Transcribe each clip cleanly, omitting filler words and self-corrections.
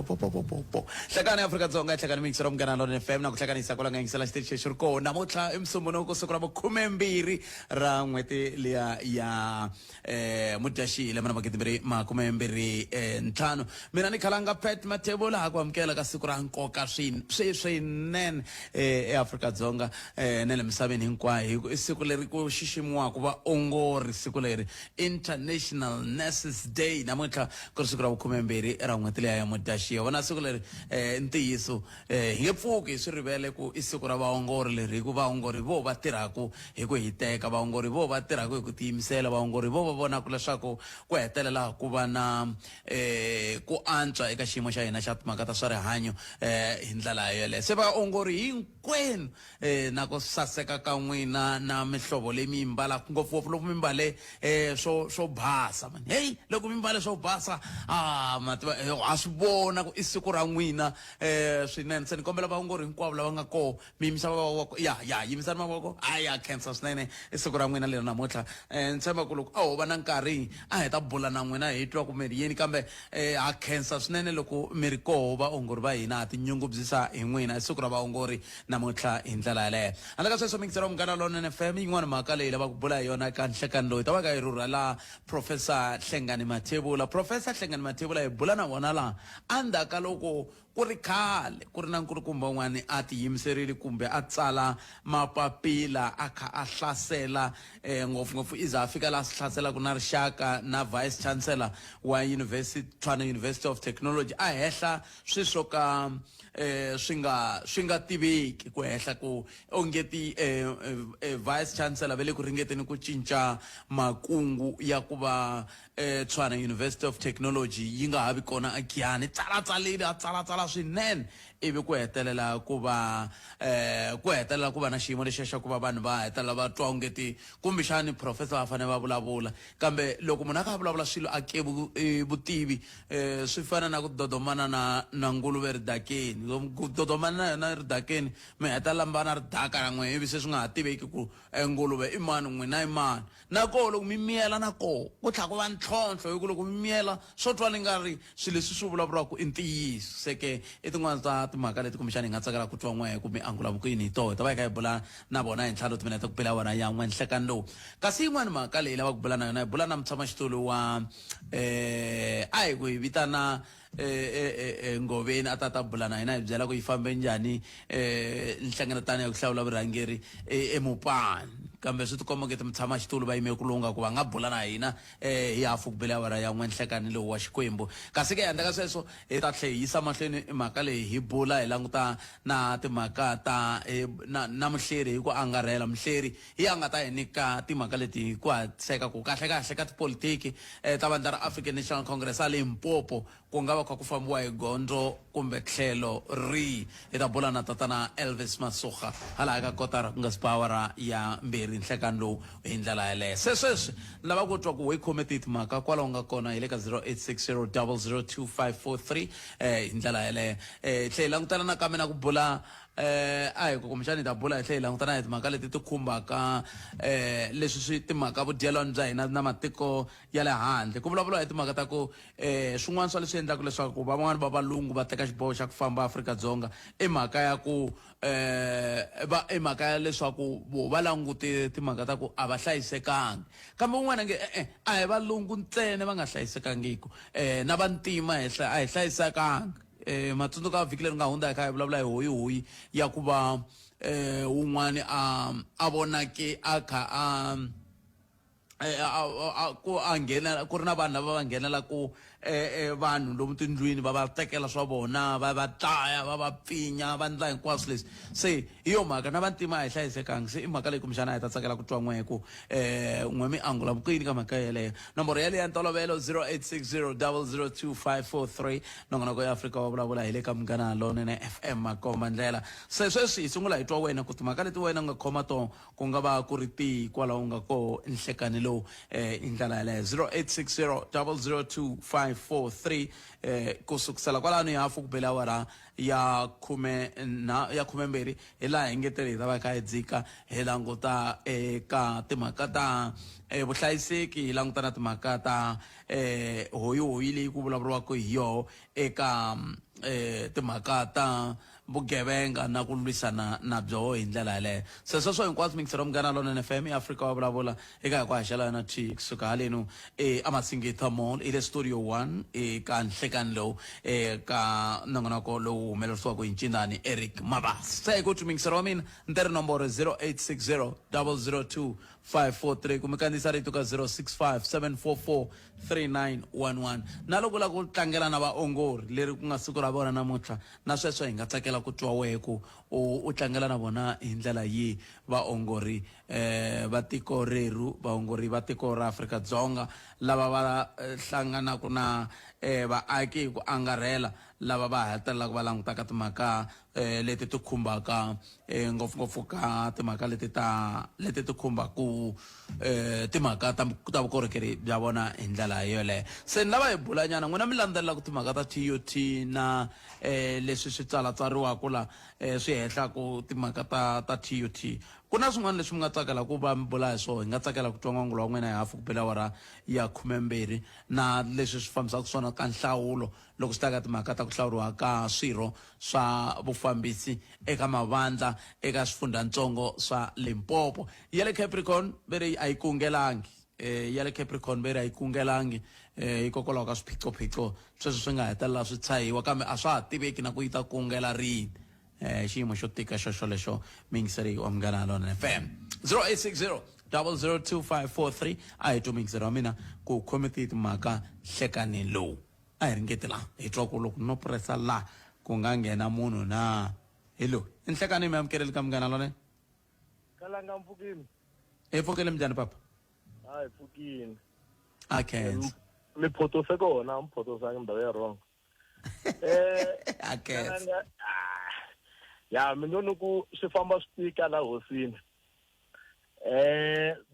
po po po po po po. Hlekani Afrika-Dzonga, hlekani mixer wa Munghana Lonene FM na ku hlanganisa kwala nga yingisela xitichi xi ri kona namuntlha i Musumbhunuku siku ra vukhumembirhi ra n'hweti liya ya Mudyaxihi lembe ra magidimbirhi makume mbirhi ntlhanu. Mina ni khalanga Pat Mathebula ha ku amukela ka siku ra nkoka swinene eAfrika-Dzonga na le misaveni hinkwayo hi ku i siku leri ku xiximiwaka vaongori, siku leri International Nurses Day namuntlha ku ri siku ra vukhumembirhi ra n'hweti liya ya Mudyaxihi. Vona siku leri ntiyiso hi nge pfuki hi swi rivele ku i siku ra vaongori leri hi ku vaongori vo va tirhaka hi ku hiteka, vaongori vo va tirhaka hi ku tiyimisela, vaongori vo va vonaka leswaku ku hetelela ku va na ku antswa eka xiyimo xa hina xa timhaka ta swa rihanyo hi ndlela yoleyo. Se vaongori hinkwenu na ku saseka ka n'wina na mihlovo leyi mi yi mbalaka ngopfungopfu loko mi mbale swo basa mani heyi loko mi mbale swo basa a ma tiva ha swi vona ku i siku ra n'wina swinene. Se ni kombela vaongori hinkwavo lava nga koho mi yimisa mavoko ya ya yimisani mavoko a ya khensa swinene i siku ra n'wina leri namuntlha. Ni tshemba ku loko a ho va na nkarhi a hi ta bula na n'wina hi twa ku mi ri yini kambe ha khensa swinene loko mi ri koho vaongori va hina ha tinyungubyisa hi n'wina. I siku ra vaongori namuntlha hi ndlela yaleyo. Handle ka sweswo mixer wa Munghana Lonene FM yin'wana mhaka leyi lavaka ku bula hi yona eka nhlekani lowu hi ta va ka hi rhurha laha Professor Hlengani Mathebula. Professor Hlengani Mathebula hi bula na vona laha endzhaku ka loko ku ri khale ku ri na nkulukumba un'wana a tiyimiserile kumbe a tsala mapapila a kha a hlasela ngopfungopfu i za a fika laha swi hlaselaka na rixaka na vice chancellor wa University Tshwane University of Technology a hehla swi swo ka swi nga swi nga tiveki ku hehla ku ongeti vice chancellor va le ku ringeteni ku cinca makungu ya ku va Tshwane University of Technology yi nga ha vi kona eGiyani. Tsalatsalile a tsalatsala swinene ivi ku hetelela ku va ku hetelela ku va na xiyimo lexiya xa ku va vanhu va hetelela va twa ongeti kumbexani professor va fanele va vulavula kambe loko munhu a kha a vulavula swilo a ke vutivi swi fana na ku dodomana na na nguluve ridakeni ku dodomana na yona ridakeni mi hetelela mi va na ridaka na n'wehe ivi se swi nga ha tiveki ku nguluve i mani n'wina i mani. Na koho loko mi miyela na koho ku tlhela ku va ntlhontlho hi ku loko mi miyela swo twala i nga ri swilo leswi swi vulavuriwaka i ntiyiso. Se ke i tin'wana ta timhaka leti kumbexana hi nga tsakelaka ku twa n'wehe ku mi angula ku yini hi toho. Hi ta va hi kha hi bula na vona hi ntlhanu timinete ku bela awara ya n'we nhlekani lowu. Kasi yin'wana mhaka leyi hi lavaka ku bula na yona hi bula na mutshamaxitulu wa a hi ku hi vitana Ngoveni a ta ta bula na hina hi byela ku yi fambe njhani nhlengeletano ya ku hlawula vurhangeri eMopani kambe swi tikomba nge mutshamaxitulu va yime ku lungha ku va nga bula na hina hi hafu ku bele awara ya n'we nhlekani lowu wa Xikwembu. Kasi ke handle ka sweswo hi ta tlhe hi yisa mahlweni mhaka leyi hi bula hi languta na timhaka ta na na muhleri hi ku angarhela. Muhleri hi a nga ta hi nyika timhaka leti hi ku hatliseka ku kahle-kahle ka tipolitiki ta vandla ra African National Congress a Limpopo ku nga va kha ku fambiwa hi gondzo kumbe tlhelo rihi. Hi ta bula na tatana Elvis Masuga hala ka kotara ku nga si ba awara ya mbirhi nhlekani lowu hi ndlela yaleyo. Se sweswi ni lava ku twa ku we khome tihi timhaka kwala u nga kona hi le ka 0860 00 2543 hi ndlela yaleyo. Hi tlhe hi langutana nakambe na ku bula A hi ku kumbexana hi ta bula hi tlhela hi langutana hi timhaka leti ti khumbaka leswi swi timhaka vudyelwani bya hina na matiko ya le handle. Ku vulavuriwa hi timhaka ta ku swin'wana swa leswi endlaka leswaku van'wani va valungu va teka xiboho xa ku famba Afrika-Dzonga i mhaka ya ku va i mhaka ya leswaku vo va langute timhaka ta ku a va hlayisekanga. Kambe un'wana a nge e-e a hi valungu ntsena va nga hlayisekangiki na vantima hi a hi hlayisekanga. Ma tsundzuka vhiki leri nga hundza hi kha hi vulavula hi hoyihoyi ya ku va wun'wani a a vonake a kha a ku a nghenela ku ri na vanhu lava va nghenela ku vanhu lomu tindlwini va va tekela swa vona va va dlaya va va pfinya va ndla hinkwaswo leswi se hi yo mhaka na vantima a hi hlayisekanga se i mhaka leyi kumbexana a hi ta tsakela ku twa n'we ku n'we mi angula vukuyini ka mhaka yeleyo. Nomboro yaleyo ya ntolovelo 0860 002543 nongonoko ya Afrika wa vulavula hi le ka Munghana Lonene FM makomba ndlela. Se sweswi hi sungula hi twa wena ku timhaka leti wena u nga khoma to ku nga va ku ri tihi kwalaho u nga koho nhlekani lowu hi ndlela yaleyo 0860 002543 ku sukusela kwalano hi hafu ku bele awara ya khume na ya khumembirhi hi laha hi nge tele hi ta va hi kha hi dzika hi languta eka timhaka ta vuhlayiseki hi languta na timhaka ta hoyihoyi leyi ku vulavuriwaka hi yoho eka Timhaka ta vugevenga na ku lwisana na byoho hi ndlela yaleyo. Se sweswo hinkwaswo mingisero Munghana Lonene FM i Afrika wa vulavula eka hi ku haxela yona T kusuka halenu eAmasingita Mall hi le Studio 1 eka nhlekani lowu eka nongonoko lowu humelerisiwaka hi Ncindani Eric Mabasa. Se hi ku mingisero wa mina ni te ri nomboro 0860 002 543 kumbe kandziyisa rito ka 065 744 3911. Na loko u lava ku tlangela na vaongori leri ku nga siku ra vona namuntlha, na sweswo hi nga tsakela ku twa wehe ku u u tlangela na vona hi ndlela yihi vaongori va tiko rerhu, vaongori va tiko ra Afrika-Dzonga lava va hlanganaka na vaaki hi ku angarhela, lava va hetelelaka va langutaka timhaka leti ti khumbaka ngopfungopfu ka timhaka leti ta leti ti khumbaku timhaka ta vukorhokeri bya vona hi ndlela yoleyo. Se ni lava hi bulanyana n'wina mi landzelelaka timhaka ta TUT na leswi swi tsalatsariwaka la swi hehlaku timhaka ta TUT. Ku na swin'wana leswi mi nga tsakela ku va mi bula hi swona, hi nga tsakela ku twa n'wangulo wa n'wina hi hafu ku bela awara ya 12 na leswi swi fambisaka swona ka nhlawulo loko swi ta ka timhaka ta ku hlawuriwa ka swirho swa vufambisi eka mavandla eka swifundzhantsongo swa Limpopo. Ya le Capricorn ve ri a yi kungelangi. Ya le Capricorn ve ri a yi kungelangi hikokwalaho ka swiphiqophiqo sweswo swi nga hetelela swi tshahiwa, kambe a swa ha tiveki na ku yi ta kungela rini. Xiyimo xo tika xo xolexo, muyingiseri wa Munghana Lonene FM. 0860 002543 a hi twi muyingiseri wa mina ku khome tihi timhaka nhlekani lowu. A hi ringeti la hi twa ku loko no pressa la ku nga nghena munhu na. Hi loyi i nhlekani, mi amukeleli ka Munghana Lonene. Kalanga, mpfukini. Hi pfukile, minjhani papa? A hi pfukini. A khensa. Mi photose kona, mi photosangi ndhawu ya wrong. A khensa. Kalanga, ah, ya mi ngo ni ku swi famba swi tika la hosini.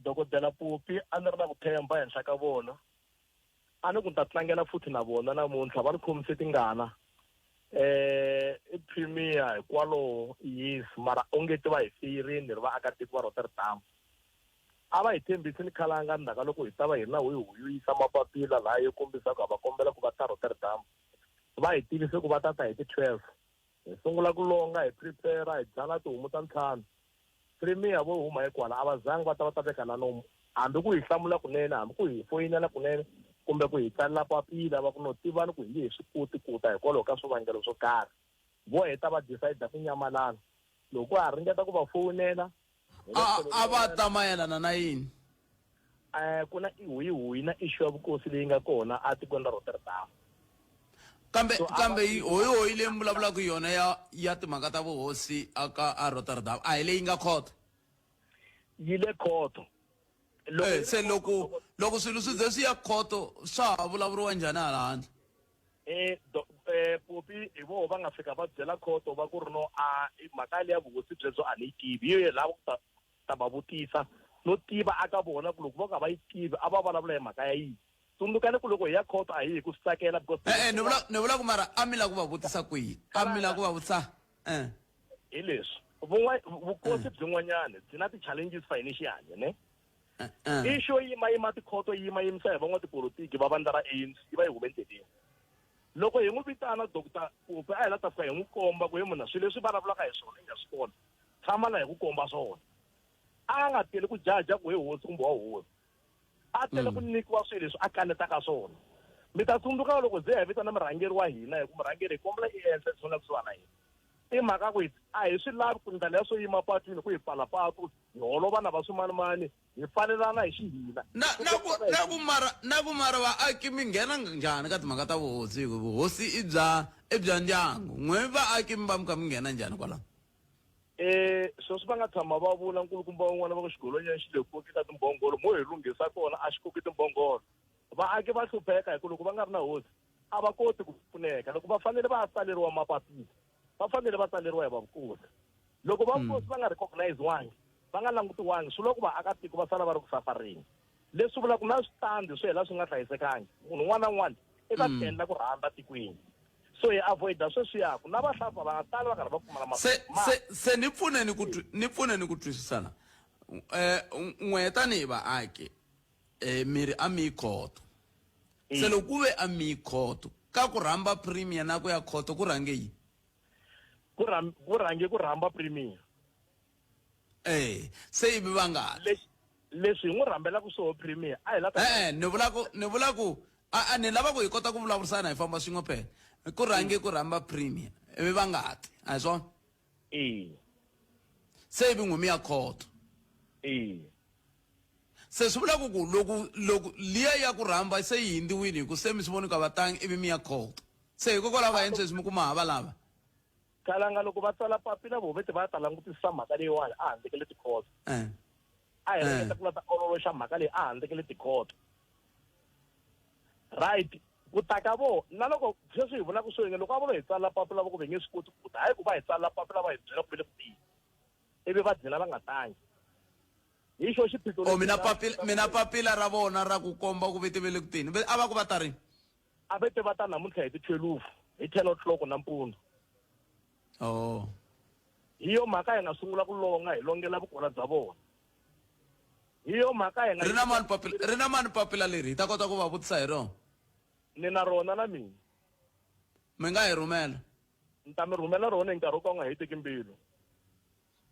Dokodela Popi a ni ri na ku tshemba henhla ka vona. A ni ku ni ta tlangela futhi na vona namuntlha, va ni khomise tingana. I premier hikwalaho, yes, mara onge ti va hi feyirini ri vaakatiko va Rotterdam. A va hi tshembisi ni khalanga ndzhaku ka loko hi ta va hi ri na huyihuyi yo yisa mapapila laha yo kombisa ku ha va kombela ku va ta Rotterdam. Va hi tivise ku va ta ta hi ti 12. Hi sungula ku longa, hi prepare, hi byala tihomu ta ntlhanu. Premier vo huma hi kwala, a va zangi va ta va ta veka na nomu, hambi ku hi hlamula kunene, hambi ku hi foyinela kunene, kumbe ku hi tsalela papila va ku no tivani ku hi nge he swi koti ku ta hikwalaho ka swivangelo swo karhi. Vo heta va decide ku nyamalala. Loko ha ringeta ku va fowunela, A va ta mayelana na yini? Ku na ihuyihuyi na issue ya vukosi leyi nga kona etikweni ra Rotterdam. Kambe kambe hoyihoyi leyi mi vulavulaka yona ya timhaka ta vuhosi aka a Rotterdam a hi leyi nga khoto? Yi le khoto. Se loko swilo swi ze swi ya khoto swa ha vulavuriwa njhani hala handle? Popi hi voho va nga fika va byela khoto va ku ri no a mhaka liya vuhosi byebyo a ni yi tivi, hi yo lava ku ta va vutisa no tiva aka vona ku loko vo ka va yi tivi a va vulavula hi mhaka ya yini. Tsundzukani ku loko hi ya khoto a hi hi ku swi tsakela because E-e, ni vula ni vula ku mara a mi lava ku va vutisa kwihi? A mi lava ku va vutisa eh. Hi leswi vukosi byin'wanyana byi na ti-challenges financially ne. Issue yo yima yima tikhoto yi yima yimisa hi van'watipolotiki va vandla ra ANC yi va yi hume endleleni. Loko hi n'wi vitana Doctor Pope a hi la ta fika hi n'wi komba ku he munhu swilo leswi vulavulaka hi swona i nga swi kona, tshama la hi ku komba swona. A nga teli ku jaja ku he hosi kumbe wa hosi. A tele ku nyikiwa swilo leswi a kanetaka swona. Mi ta tsundzuka loko ze hi vitana murhangeri wa hina hi ku murhangeri hi kombela i enhla kusuhi na kusuhana na hina. I mhaka ku a hi swi lavi ku ndlela ya swo yima patwini ku hi pfala patu, hi holova na va swimanimani, hi pfalelana hi xihina. Na, na ku, na ku mara, na ku mara vaaki mi nghena njhani ka timhaka ta vuhosi? Hi ku vuhosi i bya, i bya ndyangu. N'we vaaki mi va mi kha mi nghena njhani kwalano? Sweswi va nga tshama va vula nkulukumba wun'wana va ku xigolonyana xi le koki ka timbhongolo, mo hi lunghisa kona a xi koki timbhongolo. Vaaki va hlupheka hi ku loko va nga ri na hosi a va koti ku pfuneka. Loko va fanele va ya tsaleriwa mapapila, va fanele va tsaleriwa hi va vukosi. Loko va vukosi va nga recognize-wangi, va nga langutiwangi, swi vula ku vaakatiko va sala va ri ku safarini. Leswi vulaka ku na switandi swo hela swi nga hlayisekangi. Munhu un'wana na un'wana i ta tiendla ku rhandza tikweni. So hi avoid-a sweswiya ku na vahlampfa va nga tali va karhi va pfumala Se, se, se ni pfuneni ku twi, ni pfuneni ku twisisana. N'we tanihi vaaki, mi ri a mi yi khoto. Se loko ku ve a mi yi khoto, Ka ku rhamba premier na ku ya khoto ku rhange yini? Ku rham ku rhange ku rhamba premier. Eh, se ivi va nga ti. Lexi leswi hi n'wi rhambelaka swoho premier a hi la ta E-e, ni vula ku ni vula ku a a ni lava ku hi kota ku vulavurisana hi famba swin'we phela. Ku rhange ku rhamba premier ivi va nga ti, a hi swona? E. Se ivi n'wi mi ya khoto. E. Se swi vula ku ku loko loko liya ya ku rhamba se yi hindziwile hi ku se mi swi voni ku a va tangi ivi mi ya khoto. Se hikokwalaho ka yini sweswi mi kuma ha va lava? Kalanga loko va tsala papila voho vete va ta langutisisa mhaka leyiwani a handle ka le tikhoto. Eh. A hi ringeta ku la ta ololoxa mhaka leyi a handle ka le tikhoto. Right ku ta ka vona na loko sweswi hi vulaka swo loko a vo hi tsalela papila va ku va nge swi koti ku ta hayi ku va hi tsalela papila va hi byela ku ve le ku teni ivi va dlina va nga tangi hi xo xiphiqo o mina papila mina papila ra vona ra ku komba ku vete ve le ku teni a va ku va ta rini a vete va ta namuntlha hi ti 12 hi 10 o'clock nampundzu oh hi yo mhaka hi nga sungula ku longa hi longela vukona bya vona hi yo mhaka hi nga ri na mani papila ri na mani papila leri hi ta kota ku va vutisa hi rona ni na rona na mina mi nga hi rhumela ni ta mi rhumela rona hi nkarhi wo ka u nga heteki mbilu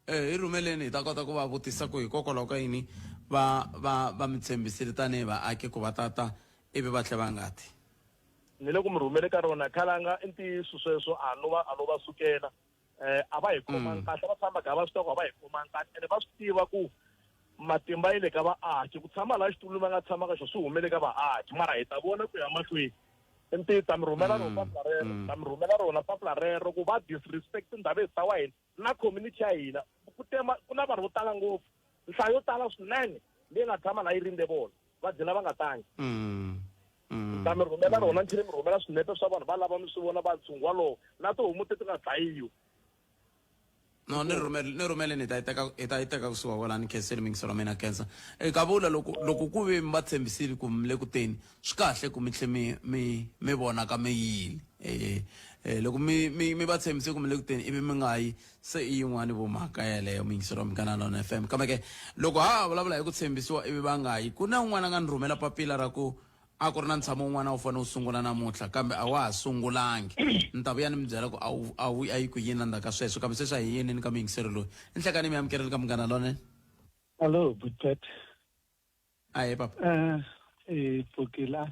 Eh, hi rhumeleni hi ta kota ku va vutisa ku hikokwalaho ka yini va va va mi tshembisile tanihi vaaki ku va tata ivi va tlhe va nga ti ni le ku mi rhumele ka rona khalanga i ntiyiso sweswo a no va a no va sukela eh a va hi khomangi kahle va tshama kha va swi tiva ku a va hi khomangi kahle ene va swi tiva ku matimba yi le ka vaaki ku tshama laha xitulwini va nga tshama ka xona swi humele ka vaaki mara hi ta vona ku ya mahlweni i ntiyiso ta mi rhumela rona papila rero ta mi rhumela rona papila rero ku va disrespect ndhavezita wa hina na community ya hina ku tema ku na vanhu vo tala ngopfu nhlayo yo tala swinene leyi nga tshama laha yi rindze vona va dlina va nga tangi ta mi rhumela rona ni tlhele mi rhumela swinepe swa vanhu va lava mi swi vona va ntshungu walowo na tihomu ti ti nga dlayiwi no ni rhumele ni rhumele ni ta yi teka hi ta yi teka kusuka kwalani khenseni mingiselo wa mina khensa eka vula loko loko ku ve mi va tshembisile ku mi le ku teni swi kahle ku mi tlhe mi mi mi vonaka mi yile eh eh loko mi mi mi va tshembise ku mi le ku teni ivi mi nga yi se i yin'wani vo mhaka yeleyo muyingiseri wa Munghana Lonene FM kambe ke loko ha ha vulavula hi ku tshembisiwa ivi va nga yi ku na un'wana a nga ni rhumela papila ra ku a ku ri na ntshamo wun'wana a wu fanele wu sungula namuntlha kambe a wa ha sungulangi ni ta vuya ni mi byela ku a wu a wu a yi ku yini la ndzhaku ka sweswo kambe sweswi a hi yeneni ka muyingiseri loyi i nhlekani mi amukerile ka Munghana Lonene. Hallo, Butpet. Ahee papa. Eh, pfukila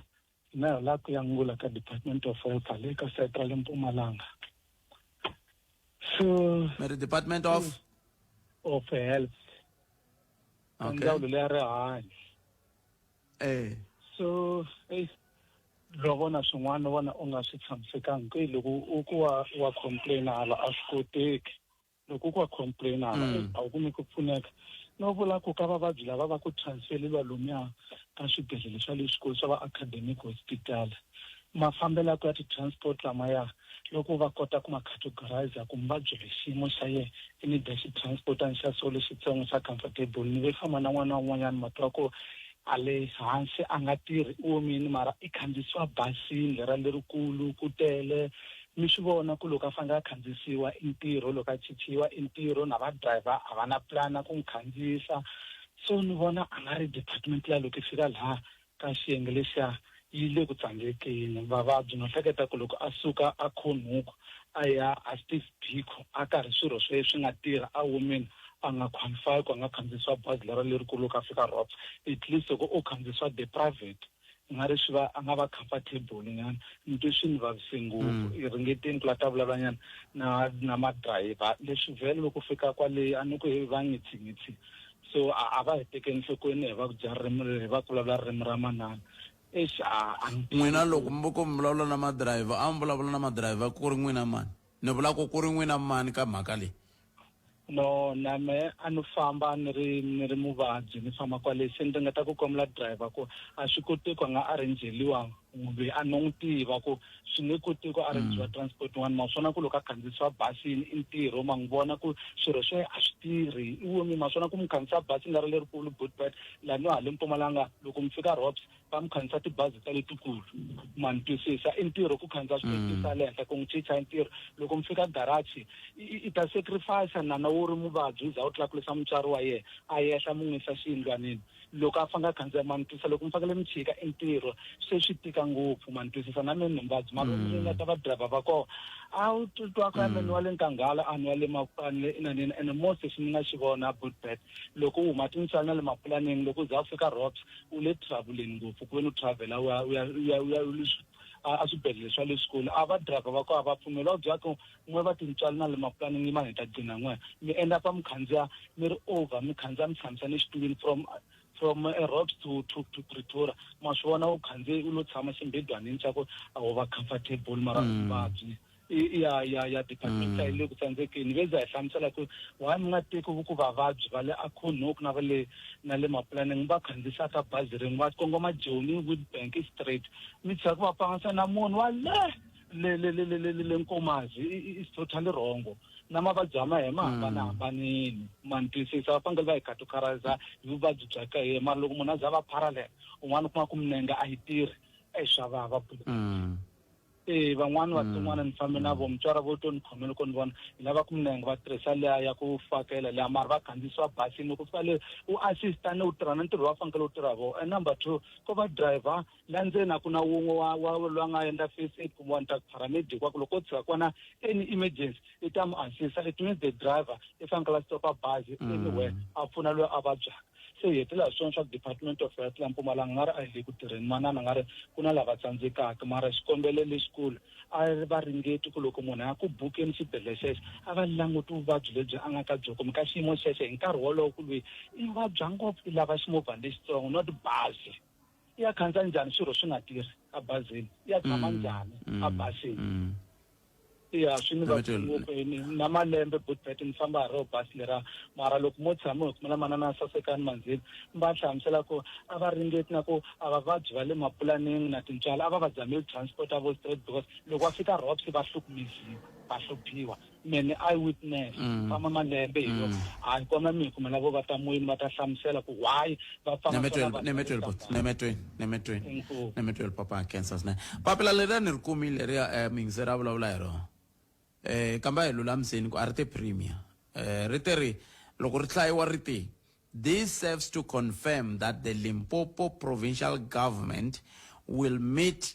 na la ku ya ngula ka Department of Health le ka site ra le Mpumalanga. So Mary Department of of Health. Okay. Ndzawulo leya rihanyo. Eh. So, hey, lwa vona swin'wana vona u nga swi tshamisekangi ku loko u ku wa wa complain hala a swi koteki. Loko ku wa complain hala a wu kumi ku pfuneka. No vula ku ka vavabyi lava va ku transfereliwa lomuya ka swibedhlele swa le swikolo swa va academic hospital, mafambelo ya ti-transport lamaya loko va kota ku ma categorize ku muvabyi loyi xiyimo xa yena i ni da xi-transportani xa so lexitsongo xa comfortable. Ni ve famba na n'wana wun'wanyana mati wa ko a le hansi a nga tirhi i omile mara i khandziyisiwa basini lera lerikulu ku tele. Mi swi vona ku loko a fanele a khandziyisiwa i ntirho, loko a chichiwa i ntirho, na va driver a va na plan ya ku n'wi khandziyisa. So ni vona a nga ri department liya loko yi fika laha ka xiyenge lexiya yi le ku tsandzekeni. Vavabyi no hleketa ku loko a suka a Khonhuku a ya a Steve Biko a karhi swirho swa yena swi nga tirhi a womile a nga qualify ku a nga khandziyisiwa bazi lera lerikulu loko a fika Robs. At least loko o khandziyisiwa the private i nga ri swi va a nga va comfortable nyana. Ni twe swi ni vavise ngopfu. I ringeteni ku la ta vulavula nyana na na madrayivha leswi vhele loko fika kwale a ni ku he va ngitshingitshi so a a va hi tekeli enhlokweni hi va ku dya ririmi hi va ku vulavula ririmi ra manana. Eish a a ni tivi N'wina loko mi ku mi vulavula na madrayivha a mi vulavula na madrayivha ku ri n'wina mani? Ni vula ku ku ri n'wina mani ka mhaka leyi? No na me a ni famba ni ri ni ri muvabyi ni famba kwale se ni ringeta ku kombela driver ku a swi koteki ku a nga arrange-eliwa loyi a no n'wi tiva ku swi nge koteki ku arrange-iwa transport yin'wana ma swi vona ku loko a khandziyisiwa basini i ntirho ma n'wi vona ku swirho swa yena a swi tirhi i womile ma swi vona ku mi khandziyisa basini lera lerikulu Bootbat laniwa hale Mpumalanga loko mi fika Robs. Va mi khandziyisa tibazi ta letikulu, ma ni twisisa? I ntirho ku khandziya switepisi a le henhla ku n'wi chicha, i ntirho. Loko mi fika garachi, i ta sacrifice nana wo ri muvabyi, u za u tlakulisa mutswari wa yena a yehla, mi n'wi yisa xiyindlwanini loko a fange a khandziya, ma ni twisisa? Loko mi fanekele mi chika, i ntirho, se swi tika ngopfu, ma ni twisisa? Na mina ni muvabyi, mara mi ringeta va driver va kona, a wu twa ku ya ni wa le Nkanghala, a ni wa le Mapulani inanini. Ene most lexi ni nga xi vona, Budbet, loko u huma tintswalo na le Mapulaneni, loko u za u fika Robs, u le traveleni ngopfu, ku ve ni u travela u ya u ya u ya u ya a swibedhlele swa le swikolo, a va driver va kona va pfumela u byela ku n'we va tintswalo na le Mapulaneni, yimani hi ta gcina n'we mi endla pa mi khandziya mi ri over, mi khandziya mi tshamisa ni xitulwini from Robs to Pretoria, ma swi vona, u khandziye u lo tshama ximbedwanini xa ku a wo va comfortable, mara vuvabyi ya department yi le ku tsandzekeni. Ve za hi hlamusela ku why mi nga teki ku vavabyi va le Acornhoek na va le na le Mapulaneng va khandziyisaka bazi rin'we va kongoma Joni, Witbank straight, mi tshika ku va pfangisa na munhu wa le Nkomazi? Is totally wrong. Na mavabyi ya mahe ma hambanahambanini, ma ni twisisa? Va fanekele va hi categorize hi vuvabyi bya ka yena, mara loko munhu a za va parallel, un'wana u kuma ku minenge a yi tirhi, e swa vava. E van'wani vatsongwana ni fambe na vo mutswari vo to ni khomela ko ni vona hi lava ku minenge va tirhisa liya ya ku fakela liya, mara va khandziyisiwa basini, loko fika le u assista ni u tirha na ntirho wa fanekele u tirha vo. And number two, ko va driver la ndzeni a ku na wun'we wa loyi a nga endla first aid kumbe wa ni ta paramedic wa ku loko ko tshuka kona any emergency i ta mu assista. It means the driver i fanekele a stopa bazi anywhere a pfuna loyi a vabyaka. Se hi hetelela hi swona swa Department of Health la Mpumalanga nga ri a hi le ku tirheni, manana nga ri ku na lava tsandzekaka, mara xikombelo lexikulu a va ringeti ku loko munhu a ya ku bukeni xibedhlele xexo, a va languti vuvabyi lebyi a nga ka byo kumbe ka xiyimo xexo hi nkarhi wolowo, ku loyi i vabya ngopfu, i lava ximovhana lexitsongo, not bazi. I ya khandziya njhani swirho swi nga tirhi a bazini? I ya tshama njhani a basini? Ya swi ni vabyi ngopfu na malembe, Budbet, ni famba hi ro basi lera, mara loko mo tshama hi kumela manana Sasekani Manzini, va hlamusela ku a va ringeti na ku a vavabyi va le Mapulaneng na tintswalo a va va zameli transport vo straight, because loko va fika Robs va hlukumeziwa, va hluphiwa. Mene eye witness, famba malembe hi yo, hayi kona mi hi kumela vo va ta moyeni va ta hlamusela ku why va Nemetweni, nemetweni, nemetweni, papa cancer swinene. Papila leriya ni ri kumile leriya muyingiseri a vulavula hi rona, kambe a hi lulamiseni ku a ri te premier, ri te ri loko ri hlayiwa ri te, "This serves to confirm that the Limpopo provincial government will meet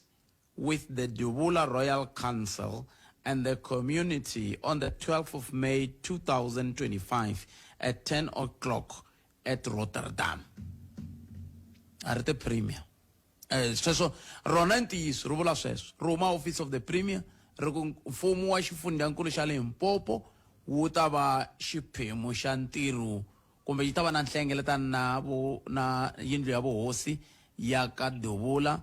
with the Dubula Royal Council and the community on the 12th of May 2025 at 10 o'clock at Rotterdam." A ri te premier. Sweswo rona ntiyiso ri vula sweswo, ri huma Office of the Premier, ri ku mfumo wa xifundzankulu xa Limpopo wu ta va xiphemu xa ntirho kumbe yi ta va na nhlengeletano na vo na yindlu ya vuhosi ya ka Duvula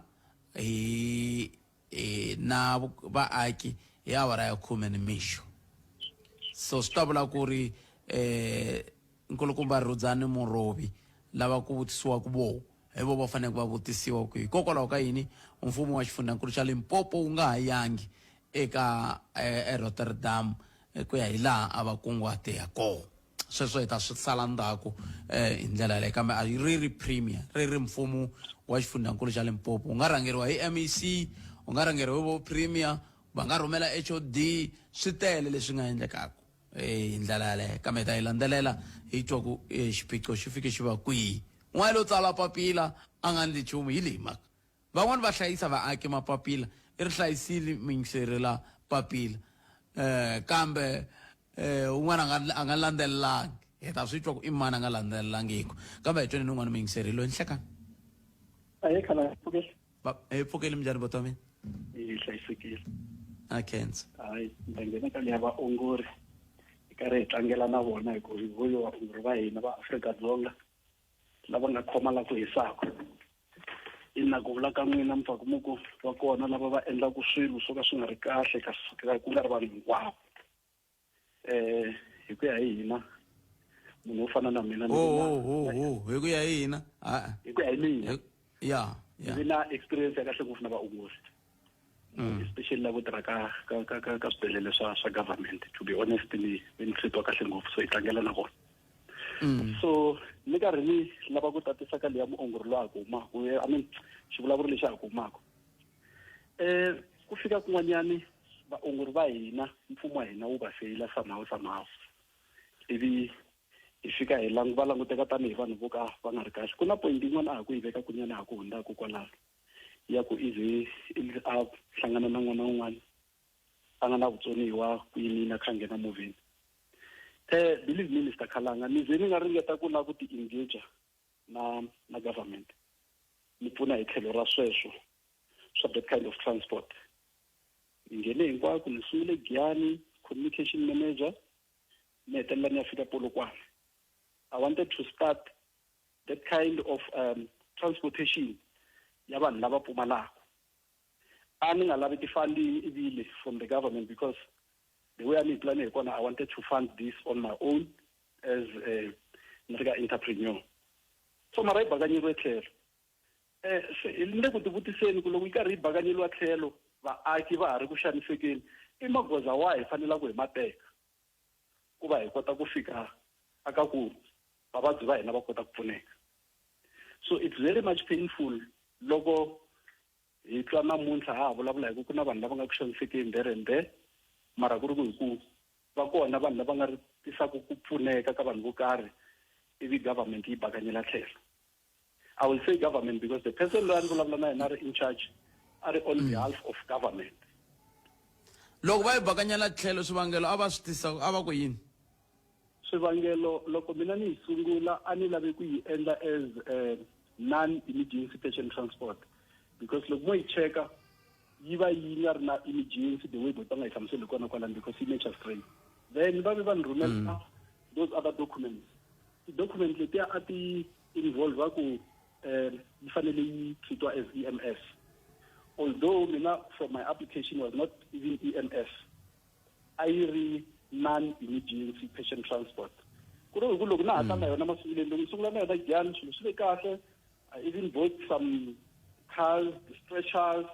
hi na vaaki hi awara ya 10 nimixo. So swi ta vula ku ri nkulukumba Rudzani Murobi lava ku vutisiwaka vo hi vo va faneleke va vutisiwa ku hikokwalaho ka yini mfumo wa xifundzankulu xa Limpopo wu nga ha yangi eka eRotterdam ku ya hi laha a va kunguhate ya kona. Sweswo hi ta swi sala ndzhaku hi ndlela yaleyo, kambe a ri ri premier, ri ri mfumo wa xifundzankulu xa Limpopo wu nga rhangeriwa hi MEC, wu nga rhangeriwa hi vo premier, va nga rhumela HOD, swi tele leswi nga endlekaka hi ndlela yaleyo, kambe hi ta yi landzelela hi twa ku xiphiqo xi fike xi va kwihi. Un'wana lo tsala papila a nga ndli nchumu hi leyi mhaka. Van'wani va hlayisa vaaki mapapila, i ri hlayisile muyingiseri la papila, kambe un'wana a nga landzelelangi. Hi ta swi twa ku i mani a nga landzelelangiku, kambe hi tweni ni un'wana muyingiseri loyi. Nhlekani. Ahe khala, pfukeli. Hi pfukeli, minjhani bota mina? Hi hlayisekile. A khensa. Hayi, ni ta nghena ka liya vaongori, hi karhi hi tlangela na vona hi ku hi voyo vaongori va hina va Afrika-Dzonga lava nga khoma la ku hisaka. Ina, ku vula ka n'wina mi pfaku mi ku va kona lava va endlaku swilo swo ka swi nga ri kahle, kasi ku nga ri vanhu hinkwavo. Hi ku ya hi hina, munhu wo fana na mina Hi ku ya hi hina? Hi ku ya hi mina. Ya. Ni na experience ya kahle ngopfu na vaongori, especially lavo tirha ka swibedhlele swa government. To be honest, ni treatiwa kahle ngopfu, so hi tlangela na vona. So ni karhi ni lava ku tatisa ka leya muongori loyi a ku humaka, I mean xivulavuri lexi a ku humaka. Ku fika kun'wanyani vaongori va hina, mfumo wa hina wu va feyila somehow somehow, ivi hi fika hi va languteka tanihi vanhu vo ka va nga ri kahle. Ku na point yin'wana a ha ku yi veka kunyana ha ku hundzaka kwalano ya ku ize a hlangana na n'wana un'wana a nga na vutsoniwa ku yimina kha nghena movheni. Believe me, Mr Khalanga, ni ze ni nga ringeta ku lava ku ti engage na government, ni pfuna hi tlhelo ra sweswo swa that kind of transport. Ni nghene hinkwako, ni sungule Giyani communication manager, ni hetelela ni ya fika Polokwane. I wanted to start that kind of transportation ya vanhu lava pfumalaka. A ni nga lavi ti-funding ivile from the government, because the way a ni hi plan hi kona, I wanted to fund this on my own as a ni ri ka entrepreneur. So mara yi bakanyeriwe tlhelo. Se ni le ku tivutiseni ku loko yi karhi yi bakanyeriwa tlhelo, vaaki va ha ri ku xanisekeni, i magoza wahi hi fanelaka hi ma teka ku va hi kota ku fika aka ku vavabyi va hina va kota ku pfuneka? So it's very much painful loko hi twa namuntlha ha ha vulavula hi ku ku na vanhu lava nga ku xanisekeni there and there, mara ku ri ku hi ku va kona vanhu lava nga ri tisaka ku pfuneka ka vanhu vo karhi, ivi government yi bakanyela tlhelo. I will say government because the person loyi a ni vulavula na yena a ri in charge, a ri on behalf of government. Loko va yi bakanyela tlhelo, swivangelo a va swi tisa a va ku yini? Swivangelo, loko mina ni yi sungula, a ni lave ku yi endla as non emergency patient transport, because loko mo yi cheka yi va yi nga ri na emergency the way bot va nga yi hlamuseli kona kwalano, because yi nature strain. Then va ve va ni rhumela those other documents. Ti-document letiya a ti involve ku yi fanele yi treatiwa as EMS, although mina from my application was not even EMS, a yi ri non-emergency patient transport. Ku ri hi ku loko na ha ta na yona masunguleni, loko ni sungula na yona Giyani, swilo swi ve kahle. I even bought some cars, the stretchers,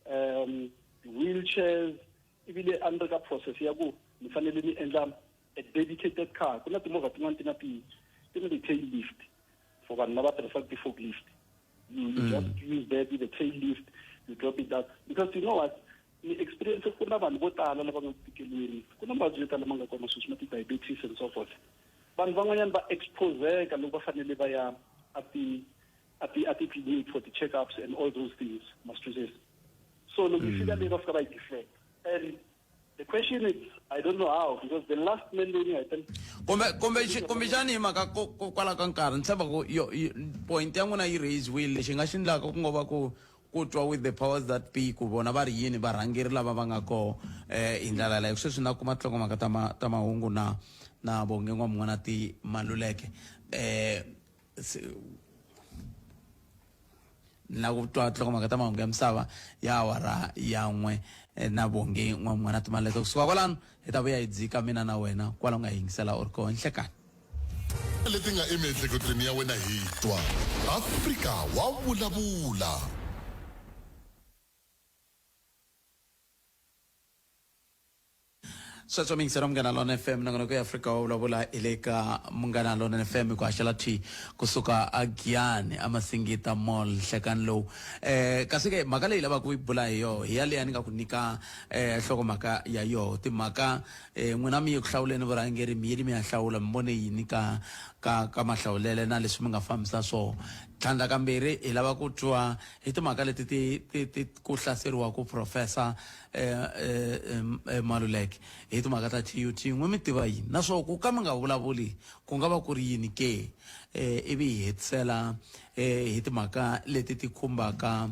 the wheelchairs, ivile a ni ri ka process ya ku ni fanele ni endla a dedicated car. Ku na timovha tin'wana ti na ti-tail lift for vanhu lava tirhisaka ti-forklift. You just use that with the tail lift, you drop it down, because you know what, ni experience ku na vanhu vo tala lava nga ku tikeliweni, ku na mavabyi yo tala ma nga kona sweswi, ma ti-diabetes and so forth. Vanhu van'wanyana va exposeka loko va fanele va ya a ti-clinic for the checkups and all those things, ma swi twisisa? So loko yi fika leyi, va fika va yi deflect, and the question is, I don't know how, because the last man leyi ni nga heta Kumbe kumbexani hi mhaka ku kwala ka nkarhi, ni tshemba ku yo point ya n'wina yi raise-wile. Lexi nga xi endlaka ku ngo va ku twa with the powers that be ku vona va ri yini, varhangeri lava va nga koho hi ndlela yaleyo. Sweswi na kuma tinhlokomhaka ta mahungu na Bonge N'wamun'wana ti Maluleke. Na ku twa tinhlokomhaka ta mahungu ya misava ya awara ya 1 na Bonge N'wamun'wana Timaleke. Kusuka kwalano hi ta vuya hi dzika mina na wena kwala u nga yingisela u ri koho. Nhlekani. Leti nga emiehleketweni ya wena, hi twa Afrika wa vulavula. Sweswo miyingiselo Munghana Lona FM, nongonoko ya Afrika wa vulavula hi le ka Munghana Lona FM, hi ku haxela thwi kusuka a Giyani a Masingita Mall nhlekani lowu. Kasi ke mhaka leyi lavaka ku yi bula hi yoho hi yaleya ni nga ku nyika nhlokomhaka ya yoho timhaka. N'wina mi ye ku hlawuleni vurhangeri, mi yile mi ya hlawula, mi vone yini ka mahlawulele na leswi mi nga fambisa swoho? Tlhandla kambirhi, hi lava ku twa hi timhaka leti ti ku hlaseriwaku Professor Maluleke hi timhaka ta TUT. N'we mi tiva yini naswona ku ka mi nga vulavuli ku nga va ku ri yini ke? Ivi hi hetisela hi timhaka leti ti khumbaka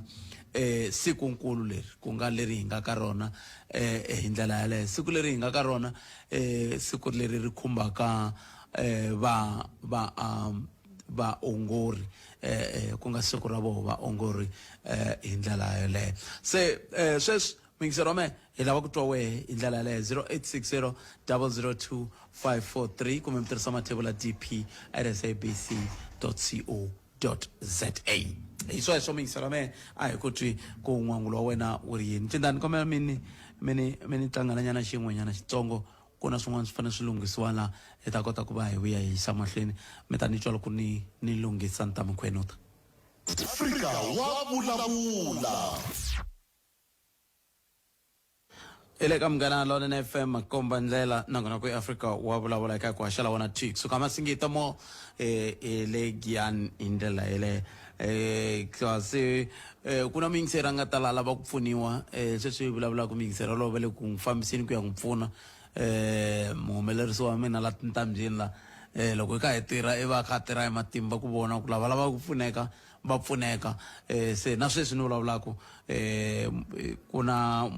sikunkulu leri ku nga leri hi nga ka rona hi ndlela yaleyo. Siku leri hi nga ka rona, siku leri ri khumbaka va va um, vaongori, ku nga siku ra voho vaongori hi ndlela yaleyo. Se sweswi muyingiseri wa mehe, hi lava ku twa wehe hi ndlela yaleyo, 0860 002 543, kumbe mi tirhisa mathebula dp@sabc co za. Hi sweswo muyingiseri wa mehe, a hi ku twi ku n'wangulo wa wena wu ri yini. Cindani, kombela mini tlangana nyana xin'wenyana xitsongo. ku na swin'wana swi fanele swi lunghisiwa la hi ta kota ku va hi vuya hi yisa mahlweni mi ta ni twa loko ni ni lunghisa ni ta mi khwenuta. Afrika wa vulavula. Hi le ka Munghana Lonene FM makomba ndlela nakona ku Afrika wa vulavula eka ku haxela wona twi kusuka Masingita mo eh, hi le Giyani hi ndlela yeleyo eh kasi eh, ku na muyingiseri a nga ta la lava ku pfuniwa eh, sweswi hi vulavulaka muyingiseri wolowo va le ku n'wi fambiseni ku ya n'wi pfuna eh muhumelerisi wa mina la tintambyini la eh loko hi kha hi tirha i va a kha a tirha hi matimba ku vona ku lava lavaka ku pfuneka va pfuneka eh se na sweswi ni vulavulaka eh ku na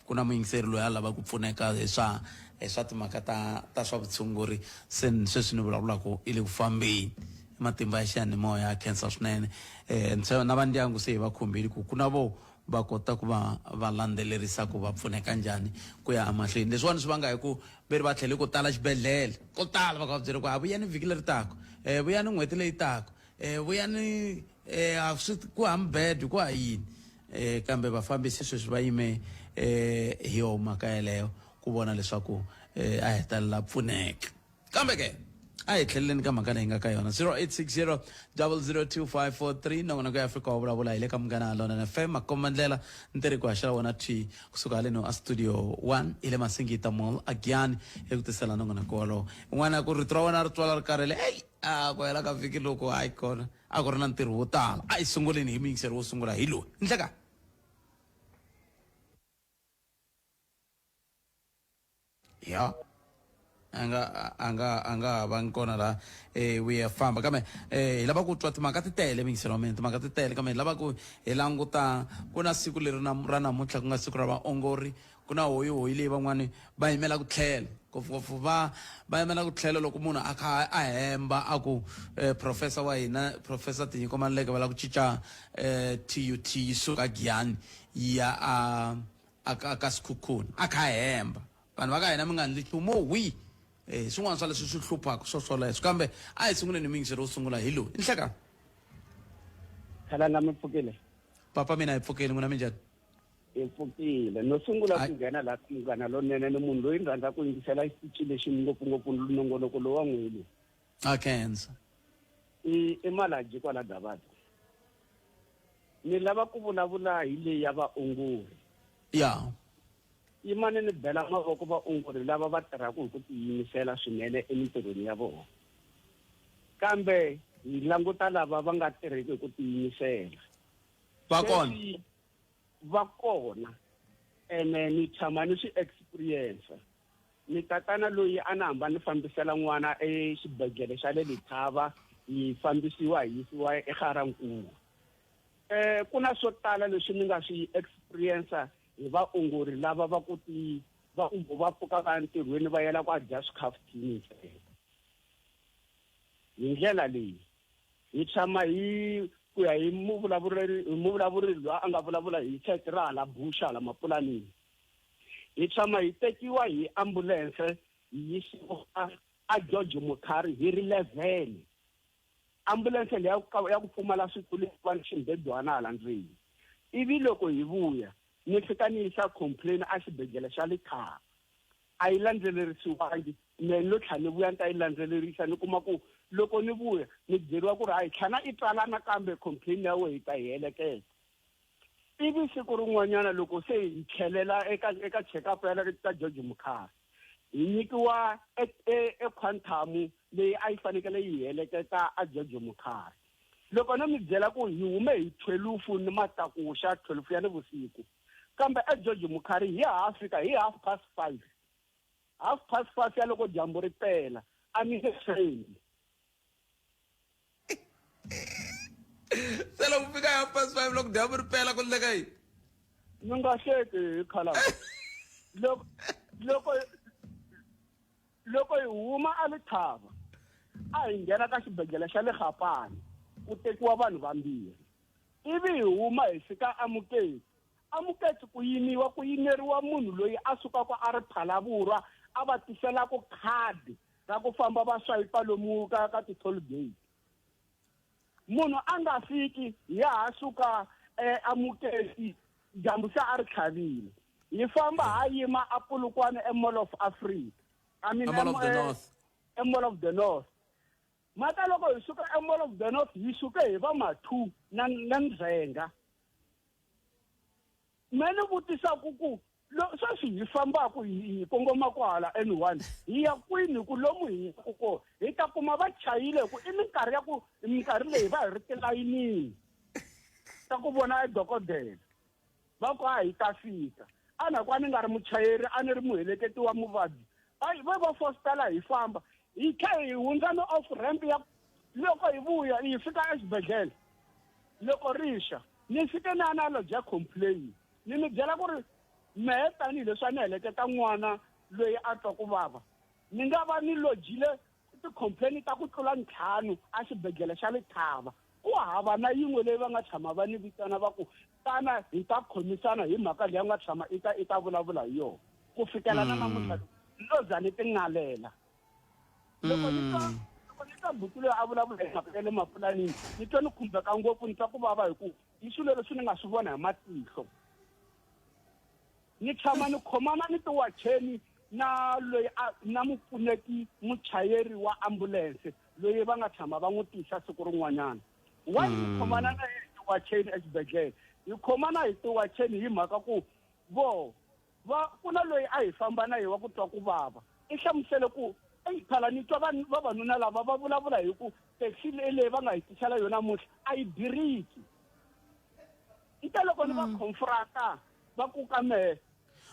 ku na muyingiseri loyi a lava ku pfuneka hi swa hi swa timhaka ta ta swa vutshunguri se sweswi ni vulavulaka i le ku fambeni matimba ya xiyanimoya ya khensa swinene um na va ndyangu se hi va khumbile ku ku na vo va kota ku va va landzelerisa ku va pfuneka njhani ku ya emahlweni leswiwani swi vanga hi ku ve ri va tlhele ko tala xibedhlele ko tala va ka va byele ku a vuyani vhiki leri taka um vuyani n'hweti leyi taka um vuyani um a swi ku ha mubedwa ku ha yini um kambe vafambisi sweswi va yime um hi yoho mhaka yeleyo ku vona leswaku um a hetelela pfuneka kambe ke a hi tlheleleni ka mhaka leyi nga ka yona 0860 002543 nongonoko ya Afrika wa vulavula hi le ka Munghana Lonene FM makomba ndlela ntirhi ku haxela wona thwi kusuka haleno a studio 1 hi le Masingita Mall a Giyani eku tisela nongonoko wolowo un'wana ku rito ra wena ri twala ri karhele eyi a ku hela ka vhiki loko hayi kona a ku ri na ntirho wo tala a hi sunguleni hi muyingiseri wo sungula hi loyi ndleka ya a nga a nga a nga ha vangi kona laha eh u ya famba kambe eh hi lava ku twa timhaka ti tele miyingiselo wa mina timhaka ti tele kambe hi lava ku hi languta ku na siku leri na ra namuntlha ku nga siku ra vaongori ku na hoyihoyi leyi van'wani va yimela ku tlhela ngopfungopfu va va yimela ku tlhela loko munhu a kha a hemba a ku eh, professor wa hina professor Tinyiko Maluleke va lava ku cinca eh, TUT yi suka Giyani yi ya a a ka ka Sekhukhune a kha a hemba vanhu va ka hina mi nga ndli nchumu wi eh swin'wana swa leswi swi hluphaka swo swoleswo kambe a hi sunguleni miyingiselo wo sungula hi lowu i nhlekani Khalanga mi pfukile papa mina hi pfukile n'wina minjhani hi pfukile no sungula ku nghena laha ka Munghana Lonene ni munhu loyi ni rhandza ku yingisela xitichi lexi ngopfungopfu nongonoko lowa n'wini a khensa i i Malaji kwala Gavaza ni lava ku vulavula hi leyi ya vaongori ya yimani ni bela mavoko vaongori lava va tirhaka hi ku tiyimisela swinene emintirhweni ya vona kambe hi languta lava va nga tirhiki hi ku tiyimisela va kona va kona ene ni tshama ni swi experience Ni tatana loyi a ni hamba ni fambisela n'wana exibedhlele xa le Letaba, hi fambisiwa hi yisiwa eGa-Rankuwa. Ku na swo tala leswi ni nga swi experience hi vaongori lava va ku ti va ku va pfuka va ya ntirhweni va yela ku a dya swikhafuthini ntsena. Hi ndlela leyi hi tshama hi ku ya hi muvulavuleri hi muvulavuri loyi a nga vulavula hi sayiti ra hala Busha hala Mapulanini. Hi tshama hi tekiwa hi ambulense hi yisiwa a George Mukhari hi ri 11. Ambulense leyi ya ku pfumala switulu va ni ximbedwana hala ndzeni. Ivi loko hi vuya ni fika ni yisa complain a xibedhlele xa Letaba. A yi landzelerisiwangi, mehe ni lo tlhela ni vuya ni ta yi landzelerisa ni kuma ku loko ni vuya ni byeriwa ku ri hayi tlhela i tsala nakambe complain ya wena hi ta yi heleketa. Ivi siku rin'wanyana loko se hi tlhelela eka eka check-up ya le ka George Mukhari, hi nyikiwa e, e, e quantum leyi a yi fanekele yi heleketa a George Mukhari. Loko no mi byela ku hi hume hi thwelufu ni matakuxa, thwelufu ya nivusiku, kambe a George Mukhari hi ha fika hi 5:30. 5:30 ya loko dyambu ri pela, a mi nge tshembi. Se loko fika 5:30 loko dyambu ri pela ku endleka yini? Mi nga hleki hi khalanga. Loko loko loko hi huma a Lethaba a hi nghena ka xibedhlele xa le Gapane ku tekiwa vanhu vambirhi ivi hi huma hi fika aMoketsi. AMoketsi ku yimiwa ku yimeriwa munhu loyi a sukaka a ri Phalaborwa a va tiselaka khadi ra ku famba va swayipa lomu ka ka ti-toll gate. Munhu a nga fiki ya ha suka eh, aMoketsi dyambu se a ri tlhavile. Hi famba ha yima a Polokwane eMall of Africa. I mean, Mall of the North. Mall of the North. Mata loko hi suka eMall of the North hi suke hi va ma 2 na na ndzhenga. Me ni vutisa ku ku sweswi hi fambaku hi kongoma kwahala N1 hi ya kwini ku lomu hi yaku ko hi ta kuma va chayile ku i minkarhi ya ku minkarhi leyi va hi ri tilayinini ta ku vona edokodela. Va ku a hi ta fika. A na ku a ni nga ri muchayeri a ni ri muheleketi wa muvabyi. Ayi va va fositela hi famba. Hi tlhe hi hundza ni off ramp ya loko hi vuya hi fika exibedhlele. Loko ri xa ni fike ni ya na lodge complain. Ni mi byela ku ri mehe tanihileswi a ni heleketa n'wana loyi a twa ku vava ni nga va ni lodgile ti-complain ta ku tlula ntlhanu exibedhlele xa Lethaba. Ku hava na yin'we leyi va nga tshama va ni vitana va ku, Tana hi ta khomisana hi mhaka leyi u nga tshama i ta i ta vulavula hi yona. Ku fikela na namuntlha lowu, ni lo za ni tingalela. Loko ni twa loko ni twa buti loyi a vulavula hi mhaka ya le mapulanini, ni twa ni khumbeka ngopfu, ni twa ku vava hi ku i swilo leswi ni nga swi vona hi matihlo. Ni tshama ni khomana ni tiwacheni na loyi a na mupfuneti muchayeri wa ambulense loyi va nga tshama va n'wi tisa siku rin'wanyana. Why ni khomana na yena hi tiwacheni exibedhlele? Hi khomana hi tiwacheni hi mhaka ku vo va ku na loyi a hi famba na yena wa ku twa ku vava. I hlamusele ku eyi phala ni twa vavanuna lava va vulavula hi ku taxi leyi va nga hi tisela yona namuntlha a yi biriki. Nte loko ni va confronta va ku ka mehe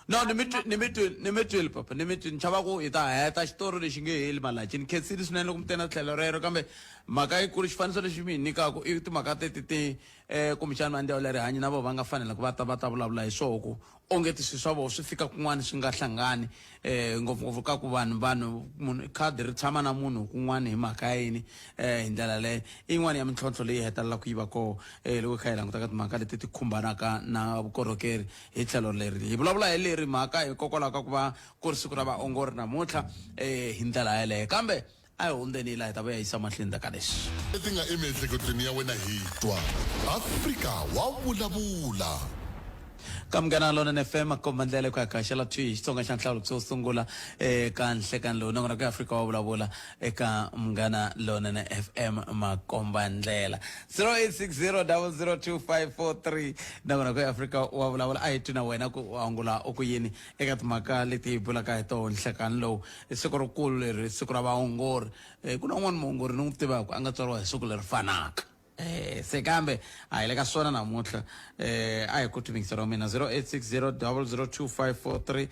No, ni mi twi ni mi twi ni mi twile papa ni mi twile ni chava ku hi ta heta xitori lexi nge heli malachi ni khensile swinene loko mi te na tlhelo rero kambe mhaka yikulu xifaniso lexi mi hi nyikaka i timhaka teti ti um kumbexana va ndzawulo ya rihanyo na vona va nga fanela ku va ta va ta vulavula hi swoho ku onge ti swilo swa vona swi fika kun'wana swi nga hlangani um ngopfungopfu ka ku vanhu vanhu munhu khadi ri tshama na munhu kun'wana hi mhaka ya yini um hi ndlela leyo i yin'wana ya mintlhontlho leyi hetelelaka yi va kona um loko hi kha hi languta ka timhaka leti ti khumbanaka na vukorhokeri hi tlhelo leri hi vulavula hi leri mhaka hikokwalaho ka ku va ku ri siku ra vaongori namuntlha um hi ndlela yeleyo kambe a hi hundzeni la hi ta vuya yisa mahlweni ndzhaku ka leswi Leti nga emiehleketweni ya wena hi twa. Afrika wa vulavula. Ka Munghana Lonene FM a komba ndlela ku ya gaxela thwi hi Xitsonga xa nhlawulo xo sungula eka nhlekani lowu nakona ku Afrika wa vulavula eka Munghana Lonene FM makomba ndlela 0860002543 nakona ku Afrika wa vulavula a hi twi na wena ku u angula u ku yini eka timhaka leti hi bulaka hi toho nhlekani lowu i siku rikulu leri siku ra vaongori ku na un'wana muongori ni n'wi tivaka a nga tswariwa hi siku leri fanaka se kambe a hi le ka swona namuntlha a hi ku timikiselo wa mina 0860002543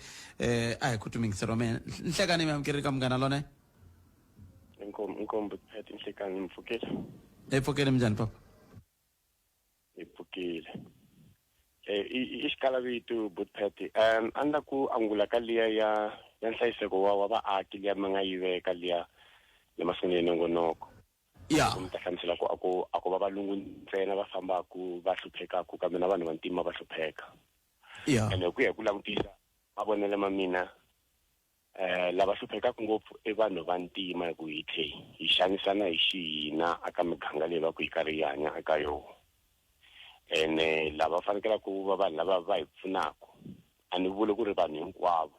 a hi ku timikiselo wa mina nhlekani mi amukeri ka Munghana Lone. Inkomu inkomu phethe inhlekani mpfukile. Hi pfukile minjhani papa? Hi pfukile. I xikalavito Butpet a ni la ku angula ka liya ya ya nhlayiseko wa wa vaaki liya mi nga yi veka liya le masunguleni ya nongonoko. Ya. Mi ta hlamusela ku a ku a ko va valungu ntsena va fambaku va hluphekaku kambe na vanhu vantima va hlupheka. Ya. Ene hi ku ya hi ku langutisa mavonelo ma mina lava hluphekaka ngopfu i vanhu va ntima hi ku hi tlhe hi xanisana hi xihina aka miganga leyi va ku yi karhi yi hanya eka yona. Ene lava fanekelaka ku va vanhu lava va hi pfunaka a ni vuli ku ri vanhu hinkwavo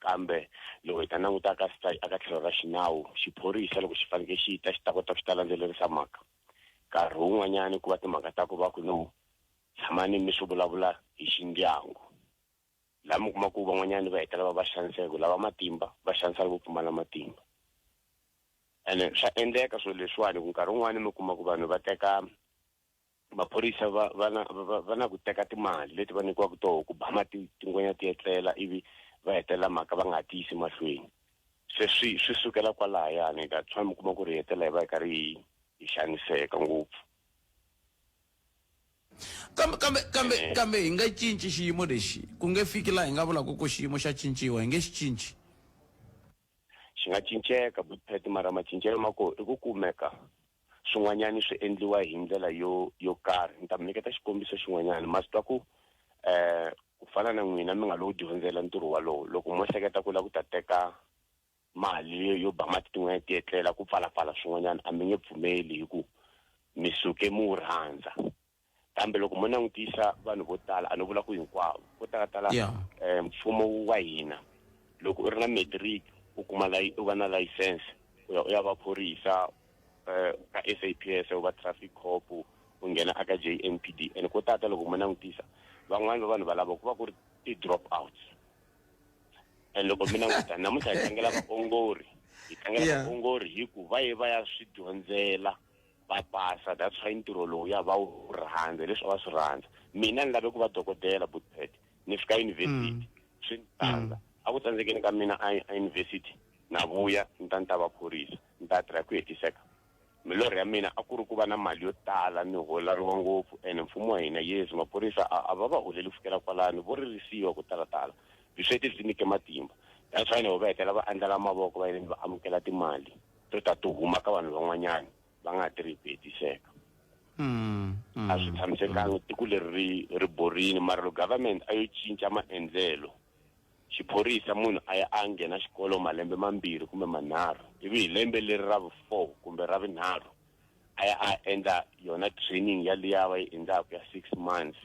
kambe loko hi ta languta ka aka tlhelo ra xinawu xiphorisa loko xi fanekele xi ta xi ta kota ku xi ta landzelerisa mhaka nkarhi wun'wanyani ku va timhaka ta ku va ku no tshamani mi swi vulavula hi xindyangu. Laha mi kuma ku van'wanyani va hetelela va va xaniseka ku lava matimba va xanisa lavo pfumala matimba. Ene swa endleka swilo leswiwani ku nkarhi wun'wani mi kuma ku vanhu va teka maphorisa va va na va va na ku teka timali leti va nyikiwaka toho ku ba mati tingwenya ti etlela ivi va hetelela mhaka va nga ha ti yisi mahlweni. Se swi swi sukela kwalahayani that's why mi kuma ku ri hi hetelela hi va hi karhi hi hi xaniseka ngopfu. Kambe kambe kambe kambe hi nga cinci xiyimo lexi ku nge fiki laha hi nga vulaka ku xiyimo xa cinciwa hi nge xi cinci. Xi nga cinceka Butpet mara macincelo ma koho i ku kumeka swin'wanyani swi endliwa hi ndlela yo yo karhi. Ni ta mi nyiketa xikombiso xin'wanyana ma swi twa ku ku fana na n'wina mi nga lo dyondzela ntirho walowo loko mo hleketa ku la ku ta teka mali yo ba mati tin'wanyana ti etlela ku pfalapfala swin'wanyana a mi nge pfumeli hi ku mi suke mi wu rhandza kambe loko mo langutisa vanhu vo tala a ni vula ku hinkwavo vo talatala mfumo wa hina loko u ri na matric. U kuma u va na license, u ya u ya va phorisa ka SAPS, u va traffic cop, u nghena aka JMPD. And ko tata loko mi langutisa van'wani va vanhu valavo ku va ku ri ti-drop outs. And loko mi languta namuntlha hi tlangela vaongori, hi tlangela vaongori hi ku va ye va ya swi dyondzela va pasa. That's why ntirho lowu ya va wu rhandza, leswi a va swi rhandza. Mina ni lave ku va dokodela, Boetpet. Ni fika university, swi ni tsandza. A ku tsandzekeni ka mina a university, na vuya ni ta ni ta va phorisa, ni ta tirha ku hetiseka. Milorho ya mina a ku ri ku va na mali yo tala, ni holeriwa ngopfu. Ene mfumo wa hina, yes, maphorisa a va va holeli ku fikela kwalano, vo ririsiwa ku talatala. Vusweti byi nyike matimba. That's why na va hetelela va andlala mavoko, va yini, va amukela timali to ta ti huma ka vanhu van'wanyana va nga tirhi hi ku hetiseka. A swi tshamisekanga. Tiko leri ri borini. Mara loko government a yo cinca maendlelo, xiphorisa munhu a ya a nghena xikolo malembe 2 kumbe 3, ivi hi lembe leri ra vu-4 kumbe ra vunharhu a ya a endla yona training ya liya va yi endlaka ya 6 months,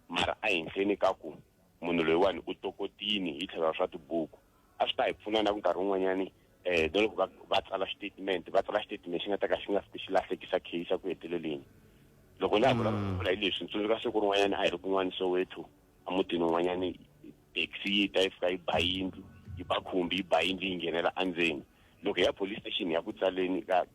mara a henhleni ka ku munhu loyiwani u tokotini hi tlhelo ra swa tibuku, a swi ta hi pfuna na ku nkarhi wun'wanyani na loko va tsala xitatimende, va tsala xitatimende xi nga ta ka xi nga fiki xi lahlekisa case eku heteleleni. Loko na ha vulavula hi leswi, ni tsundzuka siku rin'wanyana a hi ri kun'wana Soweto, emutini wun'wanyani, taxi yi ta yi fika yi ba yindlu, yi ba khumbi, yi ba yindlu, yi nghenela endzeni. Loko hi ya police station ya ku tsaleni ka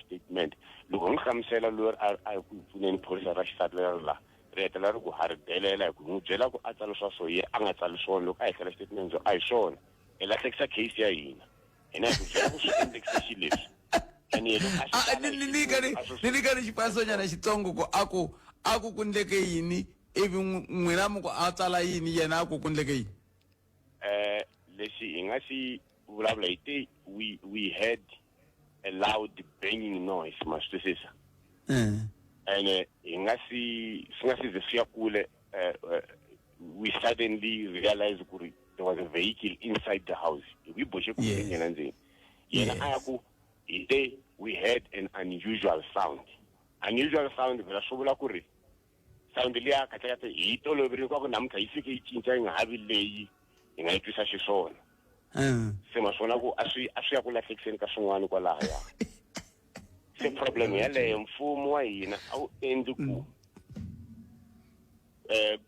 statement, loko hi n'wi hlamusela loyi a hi ku hi pfuneni, phorisa ra xisati leri la ri hetelela ri ku ha ri delela, hi ku hi n'wi byela ku a tsala swa so, ye a nga tsali swona. Loko a hi hlela statement so a hi swona, hi lahlekisa case ya hina. Hina hi ku byela ku swi endlekise xileswi, and yena a xi tsala hi ni nyika ni xilungu, a swi ni nyika ni xipasonyana xitsongo ku a ku ku ndleke yini, ivi n'wina mi ku a tsala yini, yena a ku ku ndleke yini? Lexi hi nga xi vulavula hi te we had a loud banging noise, ma swi twisisa? And hi nga si swi nga si ze swi ya kule, we suddenly realize ku ri there was a vehicle inside the house. Hi ku yi boxe ku nghena ndzeni. Yena a ya ku hi te we had an unusual sound. Unusual sound phela swi vula ku ri sound liya kahle kahle hi yi toloverile kwa ku namuntlha yi fike yi cinca, yi nga ha vi leyi hi nga yi twisa xiswona. Se ma swona ku a swi ya ku lahlekiseni ka swin'wana kwalahaya. Se problem yaleyo, mfumo wa hina a wu endli ku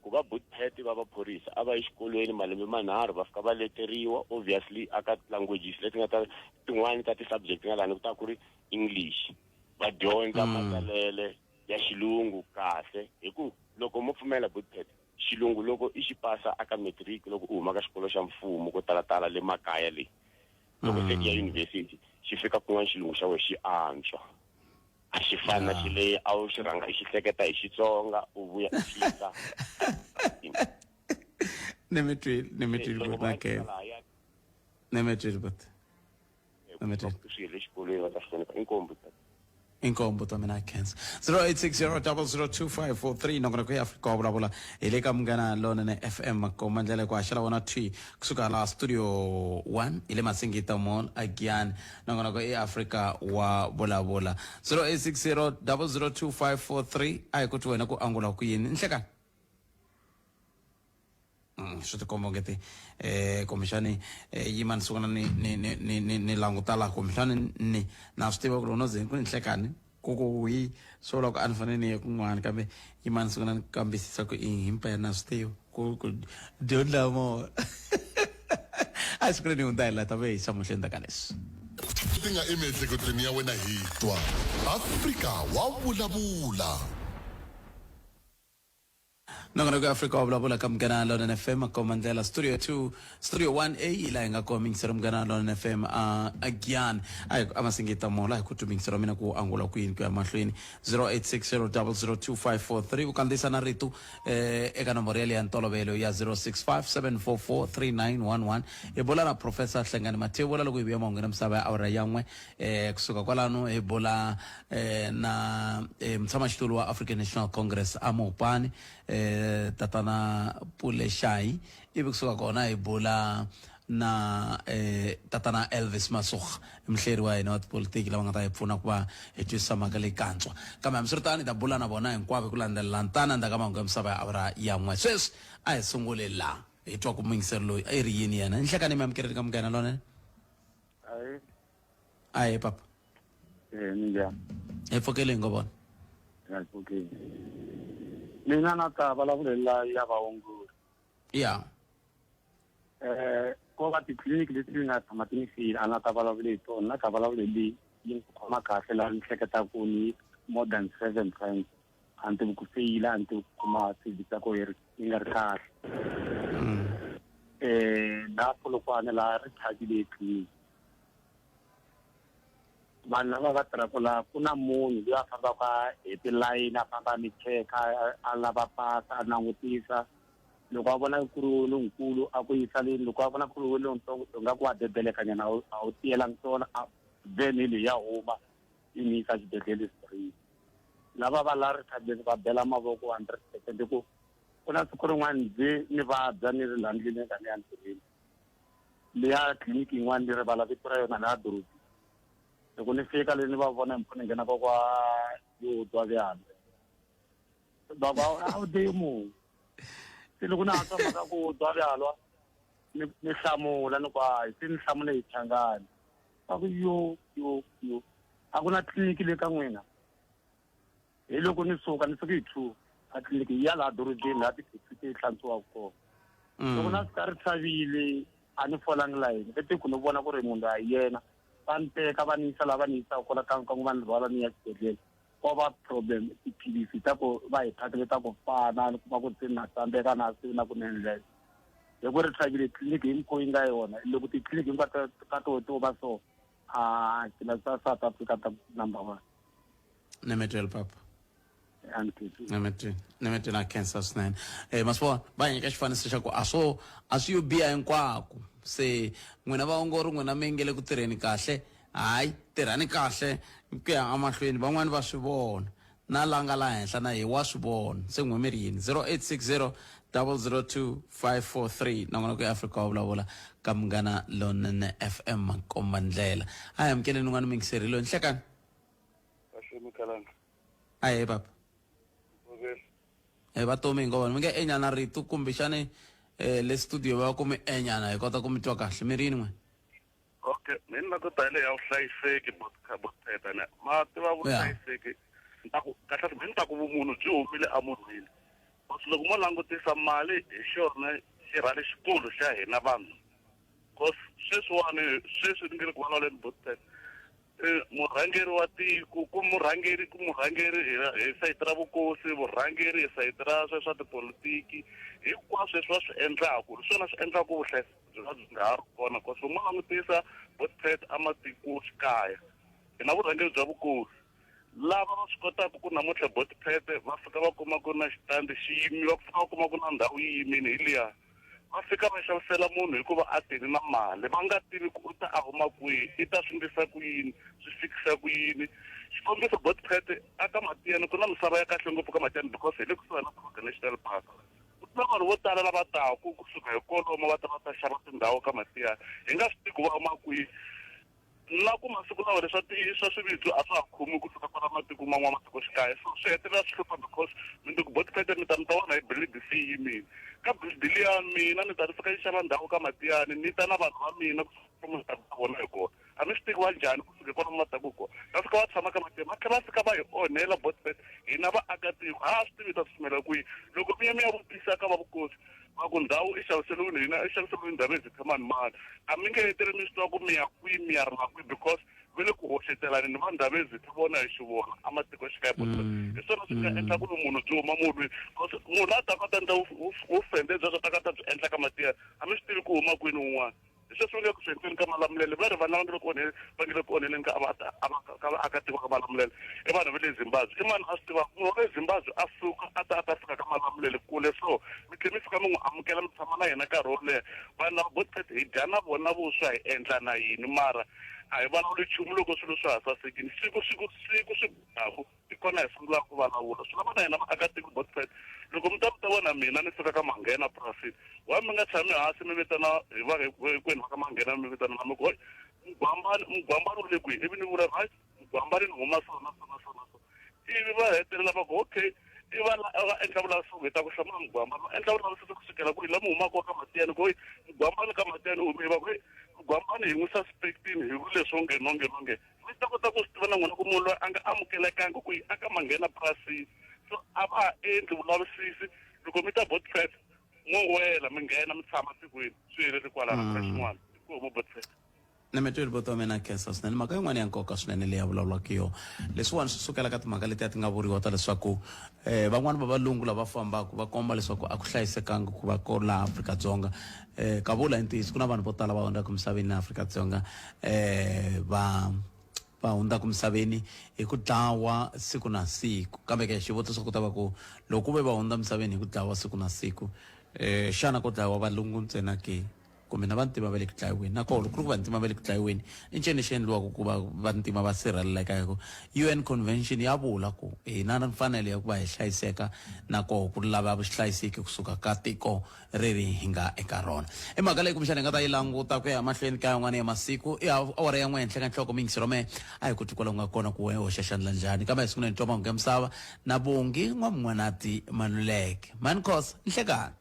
ku va bootpet va vaphorisa a va yi xikolweni malembe 3, va fika va leteriwa obviously aka languages leti nga ta tin'wani ta ti-subject nga lani ku ta ku ri English, va dyondza matsalele ya xilungu kahle. Hi ku loko mo pfumela, bootpet, xilungu loko i xi pasa aka matric, loko u huma ka xikolo xa mfumo ko talatala le makaya leyi, loko se i ya university, xi fika kun'wana xilungu xa wena xi antswa, a xi fani na xi leyi a wu xi rhanga i xi hleketa hi Xitsonga, u vuya u xi Ni mi twile, ni mi twile. Loko But va na keza lahaya ni mi twile, but ni mi twile. Swi le xikolweni va ta swi hlonipha. Inkombo. Inkombo ta mina, khensa. 0860 002543, nongonoko ya Afrika wa Vulavula, hi le ka Munghana Lonene FM, komba ndlela ku haxela vona thwi kusuka laha studio 1 hi le Masingita Mall agiyani. Nongonoko i Afrika wa Vulavula. 0860 002543. A hi ku twi wena ku angula ku yini nhlekani. Swi tikomba ongeti kumbexani yima ni sungula ni languta laha, kumbexani ni na swi tiva ku loko no ze ku ni nhlekani ku ku hi swo vula ku a ni fanele ni ye kun'wana, kambe yima ni sungula ni kambisisa ku i himpela na swi tiva ku dyondza mo a hi sungule ni hundza hi laha ta ve hi xamuhle ndzhaku ka leswi. Ti nga emiehleketweni ya wena, hi twa Afrika wa Vulavula. Nongonoko ya Afrika wa Vulavula ka Munghana Lonene FM, komba ndlela studio 2, studio 1A hi laha hi nga kona mingisero Munghana Lonene FM a Giyani, a hi a Masingita Mola. Hi ku twi mingisero wa mina ku angula ku yini ku ya mahlweni. 0860002543, u kandziyisa na rito eka nomboro yaleyo ya ntolovelo ya 0657443911. Hi bula na Professor Hlengani Mathebula loko hi vuya mahungu ya misava ya awara ya 1. Kusuka kwalano hi bula na mutshamaxitulu wa African National Congress a Mopani, tatana Pule Shayi, ivi kusuka kona hi bula na tatana Elvis Masuga, muhleri wa hina wa tipolitiki, lava nga ta hi pfuna ku va hi twisisa mhaka leyi kantswa. Kambe hambiswiritano hi ta bula na vona hinkwavo hi ku landzelelana tana ndzhaku ka mahungu ya misava ya awara ya 1. Sweswi a hi sungule laha hi twa ku muyingiseri loyi a yi ri yini yena. Nhlekani mi amukeleni ka Munghana Lonene. Ahe papa. Eh minjhani? Hi pfukile hi ngo vona. Hi pfukile. Mina na ta vulavulela ya vaongori. Ya. Eh ko va titliliniki leti ni nga tshama ti ni file a na ta vulavula hi tona, na ta vulavula hi leyi yi ni khoma kahle laha ni hleketaka ku ni more than 7 times a ni tivi ku feyila, a ni tivi ku kuma service ya ko yi nga ri kahle. Eh la Polokwane la ri thyakile etliliniki. Vanhu lava va tirhaka laha ku na munhu loyi a fambaka hi tilayini, a famba a mi cheka, a lava pasa, a langutisa. Loko a vona ku ri lonkulu a ku yisa leni, loko a vona ku ri lontsongo ingaku wa bebelekanyana a wu tiyelangi swona, a vhene leyi ya huma yi mi yisa xibedhlele straight. Lava va la ri va bela mavoko 100% hi ku ku na siku rin'wana ndzi ni vabya ni ri laha ndleleni ka ni ya ntirhweni. Leya tliliniki yin'wana ni rivala vito ra yona laha dorobeni. Loko ni fika le ni va vona hi mpfhuka ni nghena kwa yo twa byalwa. Baba a wu demo. Se loko na ha twa mhaka ku dwa byalwa ni ni hlamula ni ku hayi se ni hlamule hi Changani. Va ku yo yo yo a ku na tliliniki le ka n'wina. Hi loko ni suka ni suke hi 2 a tliliniki yi ya laha dorobeni laha tithekisi ti hlantswiwaka kona. Loko na fika ri tlhavile a ni folangi layini ve te ku ni vona ku ri munhu a hi yena va ni teka va ni yisa laha va ni yisaka kona ka ka va ni rhwala ni ya xibedhlele. Ko va problem tiphilisi ta ku va hi phakele ta ku fana ni kuma ku se na tsandzeka na se na ku ni endlela. Hi ku ri tlhavile tliliniki hinkwayo yi nga yona loko titliliniki hinkwato ka toho to va so a tsela tsa South Africa ta number 1. Nemetwel papa. Nemetwel na khensa swinene. Eh maswo va hi nyika xifaniso xa ku a swo a swi yo biha hinkwako. Se n'wina vaongori n'wina mi nge le ku tirheni kahle, hayi tirhani kahle ku ya emahlweni van'wani va swi vona. Na la nga la henhla na ye wa swi vona. Se n'we mi ri yini? 0860 002 543 nongonoko ya Afrika wa vulavula ka Munghana Lonene FM makomba ndlela. A hi amukeleni un'wana muyingiseri loyi nhlekani. Kahle Mukhalanga. Ahee papa. Mpfukeni. Eh va tomi hinkwavo mi nge enyana rito kumbexani eh le studio va ku mi enyana hi kota ku mi twa kahle mi ri yini n'we. Okay, mina ku ta le ya vuhlayiseki botheta ne ma tiva vuhlayiseki ni ta ku kahle mina ni ta ku vumunhu byi humile emunhwini because loko mo langutisa mali hi xona xirha lexikulu xa hina vanhu because sweswiwani sweswi ni nge le ku vulavuleni botheta murhangeri wa tiko ku murhangeri ku murhangeri hi hi sayiti ra vukosi vurhangeri hi sayiti ra swa swa tipolitiki hinkwaswo leswi va swi endlaku hi swona swi endlaku vuhlayiseki byi va byi nga ha ri kona cause loko mo langutisa Botpet ematikoxikaya hi na vurhangeri bya vukosi lava va swi kotaka ku namuntlha Botpet va fika va kuma ku na xitandi xi yimiwa ku fika va kuma ku na ndhawu yi yimile hi liya va fika va xavisela munhu hikuva a tele na mali va nga tivi ku u ta a huma kwihi i ta swi ndlisa ku yini swi fikisa ku yini xikombiso Botpet aka Matiyani ku na misava ya kahle ngopfu ka Matiyani because hi le kusuhani na Kruger National Park ku na vanhu vo tala lava taku kusuka hi kolomo va ta va ta xava tindhawu ka Matiyani hi nga swi tivi ku va huma kwihi na ku masiku lawa leswa swa swivitso a swa ha khomi kusuka kwala matiko man'wana matikoxikaya so swi hetelela swi hlupha because mundzuku Botpete mi ta mi ta vona hi building se yi yimile ka building liya mina ni ta ni fika ni xava ndhawu ka Matiyani ni ta na vanhu va mina kusuka mi ta vona hi kona a mi swi tivi va njhani kusuka kwala mi va taku kona va fika va tshama ka Matiyani va tlhela va fika va hi onhela Botpete hina vaakatiko a ha swi tivi hi ta tsutsumela kwihi loko mi ya mi ya vutisa ka va vukosi va ku ndhawu i xaviseriwile hina i xaviseriwile ndhawu ya mani mani a mi nge heteleli mi swi tiva ku mi ya kwihi mi ya rima kwihi because va le ku hoxetelaneni va ndhawu ezitha vona hi xivona ematikoxikaya hi swona swi nga endla ku ri munhu byi huma munhwini because munhu a taka a ta endla vufende byebyo a taka a ta byi endla ka matiyani a mi swi tivi ku huma kwini wun'wana hi sweswi va nge ku swi endleni ka Malamulele va ri vanhu lava nga le ku onheni va nge le ku onheleni ka ka vaakatiko ka Malamulele i vanhu va le Zimbabwe i mani a swi tivaka munhu wa le Zimbabwe a suka a ta a ta fika ka Malamulele kule so mi tlhe mi fika mi n'wi amukela mi tshama na yena nkarhi wo leha vanhu lava Botpet hi dya na vona vuswa hi endla na yini mara a hi vulavuli nchumu loko swilo swa ha sasekile siku siku siku swi baku hi kona hi sungulaka ku vulavula swi lava na hina vaakatiko Botpet loko mi ta mi ta vona mina ni suka ka Manghena purasini wa mi nga tshami hansi mi vitana hi va hinkwenu va ka Manghena mi vitana na mi ku mugwambani mugwambani wu le kwihi ivi ni vula right mugwambani ni huma so na so na so na so ivi va hetelela va ku okay i va va endla vulavisisi hi ta ku hlamula mugwambani va endla vulavisisi ku sukela kwihi la mi humaka ka Matiyani ku mugwambani ka Matiyani u hume va ku mugwambani Xigwambani hi n'wi suspectini hi ku leswo nge no nge no nge mi ta kota ku swi tiva na n'wina ku munhu loyi a nga amukelekangi ku yi aka manghena purasini so a va ha endli vulavisisi loko mi ta botfet mo wela mi nghena mi tshama tikweni swi heleli kwalano ka xin'wana inkomu botfet Ni mi twile buti wa mina khensa swinene mhaka yin'wana ya nkoka swinene leyi a vulavulaka yona leswiwani swi sukela ka timhaka letiya ti nga vuriwa ta leswaku um van'wani va valungu lava fambaka va komba leswaku a ku hlayisekanga ku va ko laha Afrika-Dzonga um kavula i ntiyiso ku na vanhu vo tala va hundzaka misaveni laha Afrika-Dzonga um va va hundzaka misaveni hi ku dlawa siku na siku kambe ke xivutiso ku ta va ku loko ku ve va hundza misaveni hi ku dlawa siku na siku um xana ko dlayiwa valungu ntsena ke kumbe na vantima va le ku dlayiweni na koho loko ku ri ku vantima va le ku dlayiweni i ncini lexi endliwaka ku va vantima va sirheleleka hi ku UN convention ya vula ku hi na mfanelo ya ku va hi hlayiseka na koho ku lava vuhlayiseki kusuka ka tiko reri hi nga eka rona i mhaka leyi kumbexana hi nga ta yi languta ku ya mahlweni ka yan'wana ya masiku i awara ya n'we henhla ka nhloko mingisi rome a hi ku twi kwala ku nga kona ku wehe hoxa xandla njhani kambe hi sunguleni twa mahungu ya misava na bongi n'wamun'wanati maluleke mani khosa nhlekani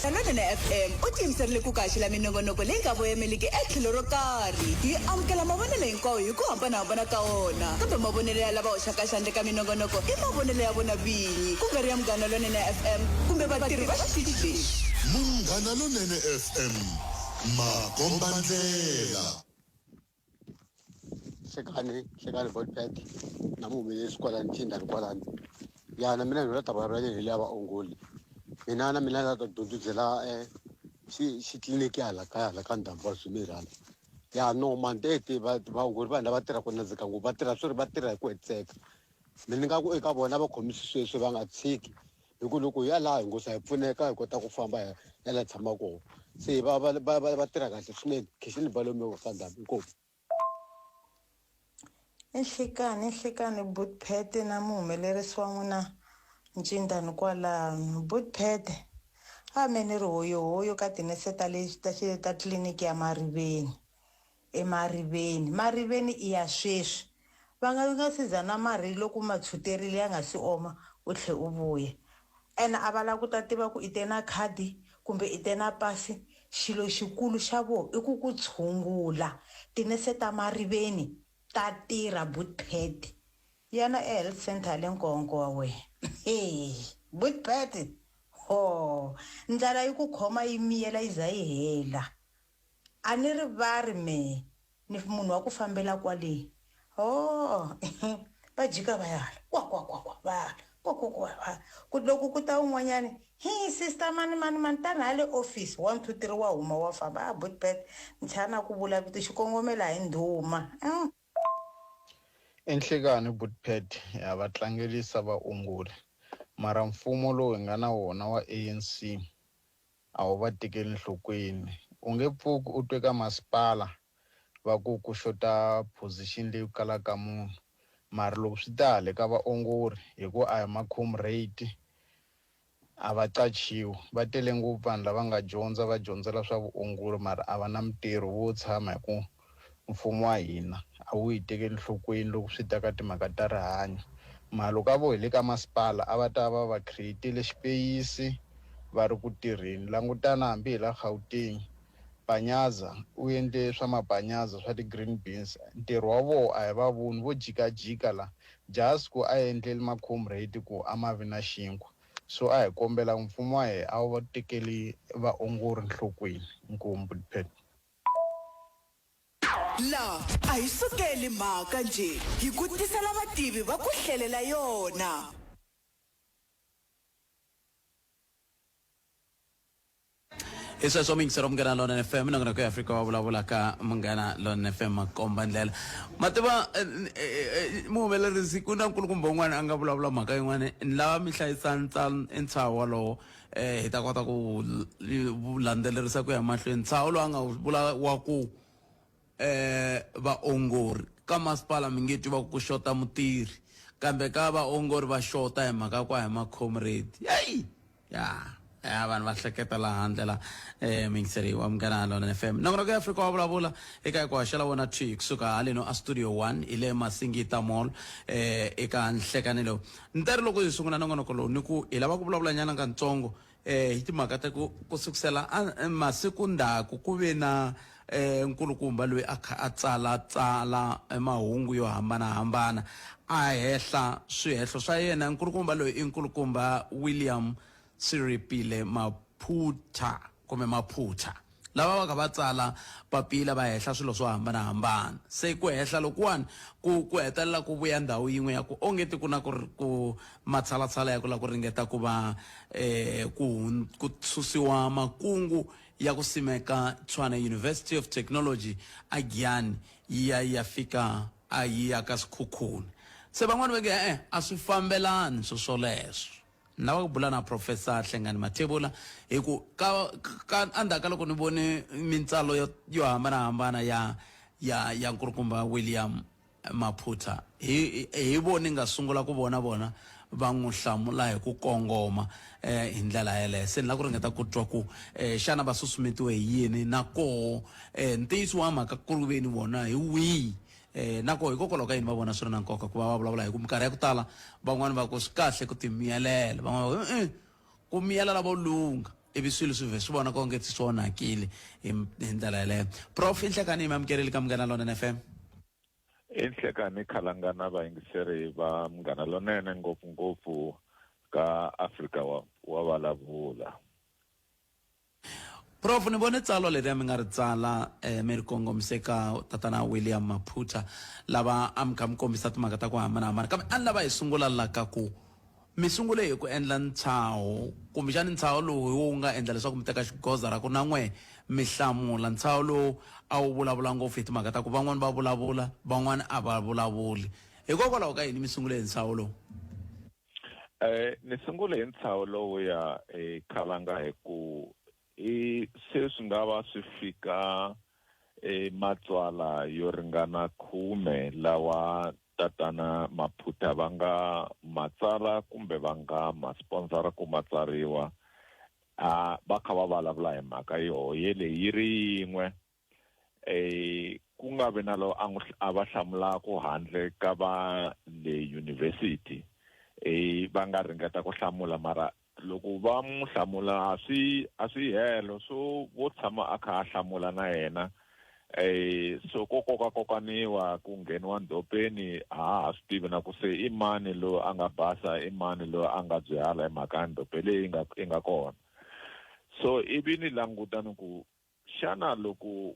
Lonene FM u tiyimiserile ku ku haxela minongonoko leyi nga voyameliki etlhelo ro karhi. Hi amukela mavonelo hinkwawo hi ku hambanahambana ka wona, kambe mavonelo ya lava hoxaka xandla eka minongonoko i mavonelo ya vona vinyi, ku nga ri ya Munghana Lonene FM kumbe vatirhi va xitichi lexi. Munghana Lonene FM, makombandlela. Hlekani hlekani Botpet na muhumelerisi kwalani Tindani kwalani ya na mina ni la ta vulavula hi leya vaongoli mina na mina la ta dyondzela um xitliliniki hala kaya hala ka ndhambi wa Zumeri hala ya no mandete vaongori vanhu lava tirhaka nandzika ngopfu va tirha swi ri va tirha hi ku hetiseka mina ni nga ku eka vona va khomisi sweswi va nga tshiki hi ku loko hi ya laha hi ngo sa hi pfuneka hi kota ku famba hi ya laha hi tshamaka kona se va va va va va tirha kahle swinene khexini balomeko ka ndhambi inkomu I nhlikani i nhlikani Bootpete na muhumelerisi wa n'wina Ncindani kwalano. Bootpete a me ni ri hoyohoyo ka tinese ta le ta ta tliliniki ya Mariveni eMariveni. Mariveni i ya sweswi va nga nga se za na marhi loko ma tshwuterile ya nga si oma u tlhe u vuya ene a va lava ku ta tiva ku i te na khadi kumbe i te na pasi xilo xikulu xa voho i ku ku tshungula tinese ta Mariveni ta tirha Bootpad yana e health center ya le Nkowankowa we he Bootpad ho ndlala yi ku khoma yi miyela yi za yi hela A ni rivari mehe ni munhu wa ku fambela kwale ho va jika va ya hala kwa kwa kwa kwa va hala kwa kwa kwa va ku loko ku ta un'wanyani hi sister mani mani mani tani hale office 1 2 3 wa huma wa famba a butbet ni chava na ku vula vito xikongomelo a hi ndhuma. I nhlekani Bootpad ha va tlangelisa vaongori mara mfumo lowu hi nga na wona wa ANC a wu va tekeli nhlokweni. U nge pfuki u twe ka masipala va ku ku xota position leyi ku kalaka munhu mara loko swi ta hale ka vaongori hi ku a hi ma-comrade a va qachiwi. Va tele ngopfu vanhu lava nga dyondza va dyondzela swa vuongori mara a va na mintirho vo tshama hi ku mfumo wa hina a wu hi tekeli nhlokweni loko swi ta ka timhaka ta rihanyo. Mara loko a vo hi le ka masipala a va ta va va create-ile xipeyisi va ri ku tirheni. Langutana hambi hi la Gauteng, Panyaza u endle swa mapanyaza swa ti-green beans, ntirho wa voho a hi va voni vo jikajika la just ku a endleli ma-comrade ku a ma vi na xinkwa. So a hi kombela ku mfumo wa hina a wu va tekeli vaongori nhlokweni. Inkomu Bootpet. La a hi sukeli mhaka njhe, hi ku tisela vativi va ku hlelela yona. Hi sweswo muyingiseri wa Munghana Lonene FM nongonoko ya Afrika wa vulavula ka Munghana Lonene FM makomba ndlela ma tiva muhumelerisi ku na nkulukumba un'wana a nga vulavula mhaka yin'wana ni lava mi hlayisa ntshaho wolowo eh hi ta kota ku landzelerisa ku ya mahlweni ntshaho lowu a nga vula wa ku eh vaongori ka masipala mi nge twi va ku xota mutirhi kambe ka vaongori va xota hi mhaka ku a hi ma-comrade yeyi ya ya vanhu va hleketa laha handle la eh mingiseri wa Munghana Lonene FM nongonoko ya Afrika wa vulavula eka hi ku haxela wona thwi kusuka haleno a studio 1 hi le Masingita Mall eh eka nhlekani lowu Ni ta ri loko hi sungula nongonoko lowu ni ku hi lava ku vulavula nyana kantsongo eh hi timhaka ta ku ku sukusela masiku ndzhaku ku ve na eh nkulukumba loyi a kha a tsala tsala eh, mahungu yo hambanahambana a hehla swihehlo swa yena nkulukumba loyi i nkulukumba William Siripile Maphutha kumbe Maphutha lava va kha va tsala papila va hehla swilo swo hambanahambana se ku hehla lokuwani ku ku hetelela ku vuya ndhawu yin'we ya ku onge ti ku na ku ku matshalatshala ya ku lava ku ringeta ku va eh ku ku susiwa makungu ya ku simeka Tshwane University of Technology a Giyani yi ya yi ya fika a yi ya ka Sekhukhune se van'wani va nge e-e a swi fambelani swo swoleswo ni lava ku bula na professor Hlengani Mathebula hi ku ka ka endzhaku ka loko ni vone mintsalo yo yo hambanahambana ya ya ya nkulukumba William Maphutha hi hi voni nga sungula ku vona vona va n'wi hlamula hi ku kongoma eh, hi ndlela yeleyo se ni lava ku ringeta ku twa ku eh, xana va susumetiwe hi yini na koho eh, ntiyiso wa mhaka ku ri veni vona hi wihi eh, na koho hikokwalaho ka yini va vona swi ri na nkoka ku va va vulavula hi ku minkarhi ya ku tala van'wani va ku swi kahle ku timiyelela van'wana va ku e ku miyela lavo lungha ivi swilo swi vhe swi vona onge swi onhakile hi hi ndlela yeleyo prof i nhlekani yi mi amukerile ka Munghana Lonene FM I nhlekani khalanga na vayingiseri va Munghana Lonene ngopfu-ngopfu ka Afrika wa wa vulavula. Prof ni vone tsalwa leriya mi nga ri tsala eh, mi ri kongomise ka tatana William Maphutha lava a mi kha mi kombisa timhaka ta ku hambanahambana kambe a ni lava hi sungula la ka ku Mi sungule hi ku endla ntshaho. Kumbexana ntshaho lowu hi wo wu nga endla leswaku mi teka xigoza ra ku na n'we mi hlamula. Ntshaho lowu a wu vulavula ngopfu hi timhaka ta ku van'wana va vulavula, van'wana a va vulavuli. Hikokwalaho ka yini mi sungule hi ntshaho lowu? Ni sungule hi ntshaho lowuya khalanga hi ku i se swi nga va swi fika e matswala yo ringana khume lawa tatana Maphutha va nga ma tsala kumbe va nga ma sponsora ku ma tsariwa a va kha va vulavula hi mhaka yoho yeleyi yi ri yin'we eh ku nga vi na lowu a n'wi a va hlamulaku handle ka va le university eh va nga ringeta ku hlamula mara loko va n'wi hlamula a swi a swi helo so vo tshama a kha a hlamula na yena eh so ko kokakokaniwa ku ngheniwa ndhopeni a ha ha swi tivi na ku se i mani loyi a nga basa i mani loyi a nga byihala hi mhaka ya ndhope leyi yi nga yi nga kona so ivi ni languta ni ku xana loko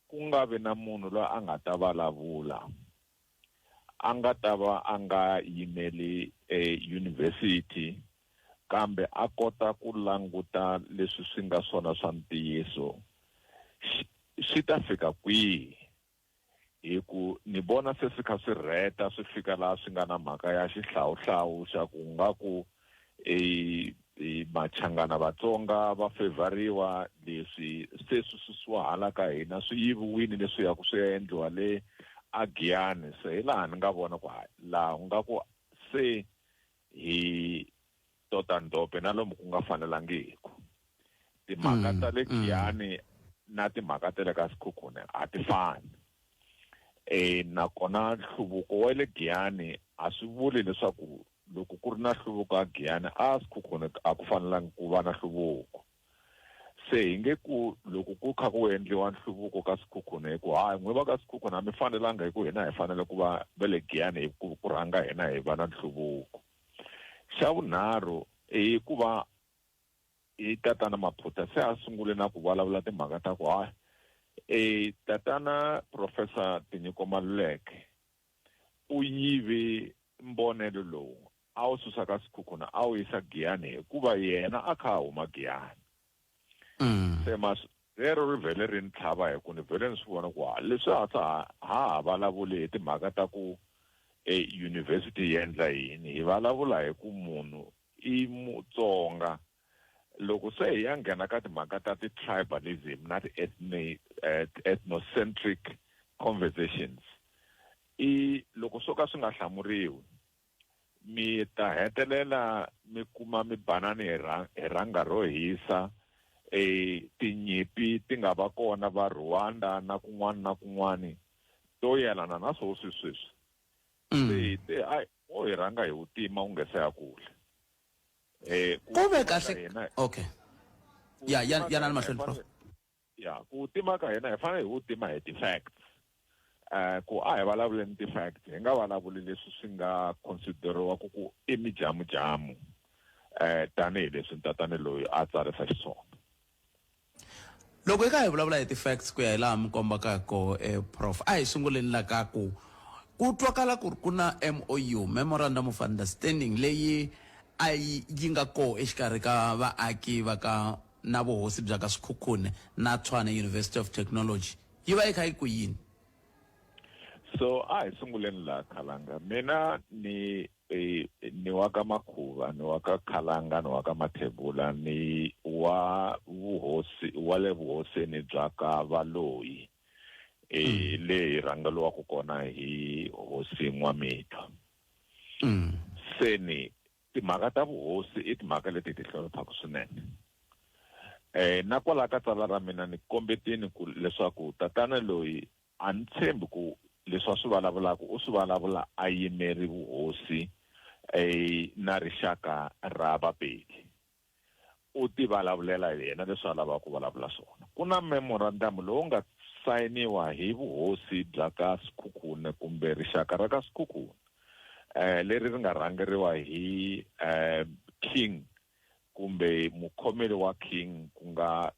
ku nga vi na munhu loyi a nga ta vulavula a nga ta va a nga yimeli eyunivhesiti kambe a kota ku languta leswi swi nga swona swa ntiyiso swi ta fika kwihi hi ku ni vona se swi kha swi rheta swi fika laha swi nga na mhaka ya xihlawuhlawu xa ku nga ku e, e machangana vatsonga va fevhariwa leswi se swi susiwa hala ka hina swi yiviwini leswi ya ku swi ya endliwa le a Giyani se hi laha ni nga vona ku hayi laha u nga ku se hi tota ndope na lomu ku nga fanelangiku timhaka mm, ta le mm. Giyani mm. na timhaka ta le ka Sekhukhune a ti fani e nakona nhluvuko wa le Giyani a swi vuli leswaku loko ku ri na nhluvuko a Giyani a Sekhukhune a ku fanelangi ku va na nhluvuko se hi nge ku loko ku kha ku endliwa nhluvuko ka Sekhukhune hi ku hayi n'wi va ka Sekhukhune a mi fanelanga hi ku hina hi fanele ku va va le Giyani hi ku ku rhanga hina hi va na nhluvuko xa vunharhu i ku va i tatana Maphutha se a sungule na ku vulavula timhaka ta ku hayi e tatana professor Tinyiko Maluleke u yive mbonelo lowu a wu susa ka Sekhukhune a wu yisa Giyani hikuva yena a kha a huma Giyani mm. se mas rero ri vhele ri ni tlhava hi ku ni vhele ni swi vona ku ha leswi a swa ha ha vulavuli hi timhaka ta ku e university yi endla yini hi vulavula hi ku munhu i Mutsonga loko se hi ya nghena ka timhaka ta ti-tribalism na ti-ethnocentric eh, conversations i loko swo ka swi nga hlamuriwi mi ta hetelela mi kuma mi banani hi hi rhanga ro hisa e tinyimpi ti nga va kona va Rwanda na kun'wana na kun'wana to yelana na swo swi sweswi mm. se te ai o hi rhanga hi wu tima u nge se ya kule eh ku ve kahle okay ya ya ya na mahlweni prof Ya ku wu tima ka hina hi fanele hi wu tima hi ti-facts. Ku a hi vulavuleni ti-facts, hi nga vulavuli leswi swi nga consideriwaka ku i mijamujamu tanihileswi ntatani loyi a tsarisa xiswona. Loko hi kha hi vulavula hi ti-facts ku ya hi laha mi kombaka hi koho prof, a hi sunguleni la ka ku ku twakala ku ri ku na MOU, Memorandum of Understanding, leyi a yi yi nga koho exikarhi ka vaaki va ka na vuhosi bya ka Sekhukhune na Tshwane University of Technology. Yi va yi kha yi ku yini? So a hi sunguleni laha Khalanga. Mina ni ni wa ka Makhuva, ni wa ka Khalanga, ni wa ka Mathebula, ni wa vuhosi wa le vuhosini bya ka Valoyi. Leyi rhangeriwaka kona hi hosi N'wamitwa. Se ni timhaka ta vuhosi i timhaka leti hi ti hloniphaka swinene. Na kwalaho ka tsalwa ra mina ni kombetini ku leswaku tatana loyi a ni tshembi ku leswi a swi vulavulaka u swi vulavula a yimeri vuhosi na rixaka ra Bapedi. U ti vulavulela yena leswi a lavaka ku vulavula swona. Ku na memorandum lowu nga sayiniwa hi vuhosi bya ka Sekhukhune kumbe rixaka ra ka Sekhukhune, leri ri nga rhangeriwa hi King kumbe mukhomeli wa King ku nga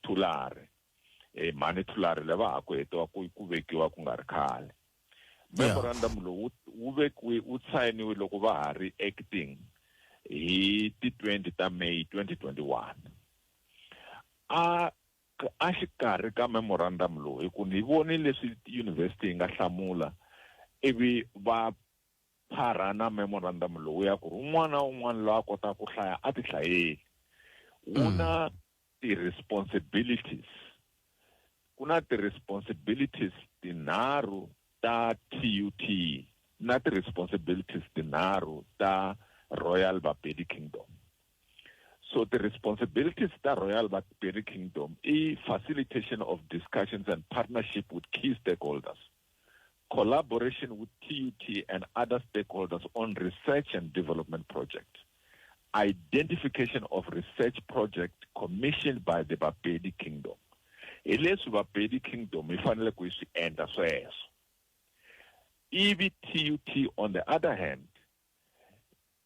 Thulare, Mhani Thulare lava ha ku hetiwa ku vekiwa ku nga ri khale. Memorandum lowu wu vekiwe wu sayiniwe loko va ha ri acting hi ti 20 ta May 2021. A a xikarhi ka memorandum lowu, hi ku ni voni leswi university yi nga hlamula ivi va pharha na memorandum lowu ya ku ri un'wana na un'wana loyi a kotaka ku hlaya a ti hlayeli. Wu na ti-responsibilities. Ku na ti-responsibilities tinharhu ta TUT na ti-responsibilities tinharhu ta Royal Bapedi Kingdom. So ti-responsibilities ta Royal Bapedi Kingdom i facilitation of discussions and partnership with key stakeholders, collaboration with TUT and other stakeholders on research and development projects, identification of research project commissioned by the Bapedi Kingdom. Hi leswi Bapedi Kingdom yi fanele ku yi swi endla sweswo. Ivi TUT on the other hand,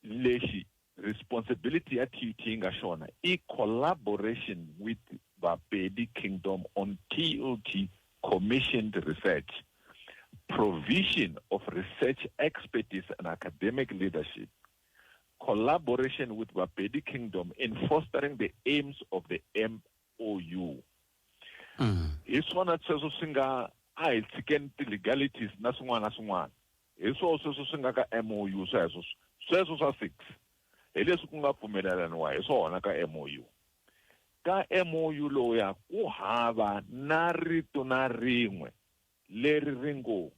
lexi responsibility ya TUT yi nga xona i collaboration with Bapedi Kingdom on TUT commissioned research, provision of research expertise and academic leadership, collaboration with Bapedi Kingdom in fostering the aims of the MOU. Hi swona sweswo swi nga a hi tshikeni ti-legalities na swin'wana na swin'wana. Hi swona sweswo swi nga ka MOU sweswo, sweswo swa 6 hi leswi ku nga pfumelelaniwa hi swona ka MOU. Ka MOU lowuya ku hava na rito na rin'we leri ri ngo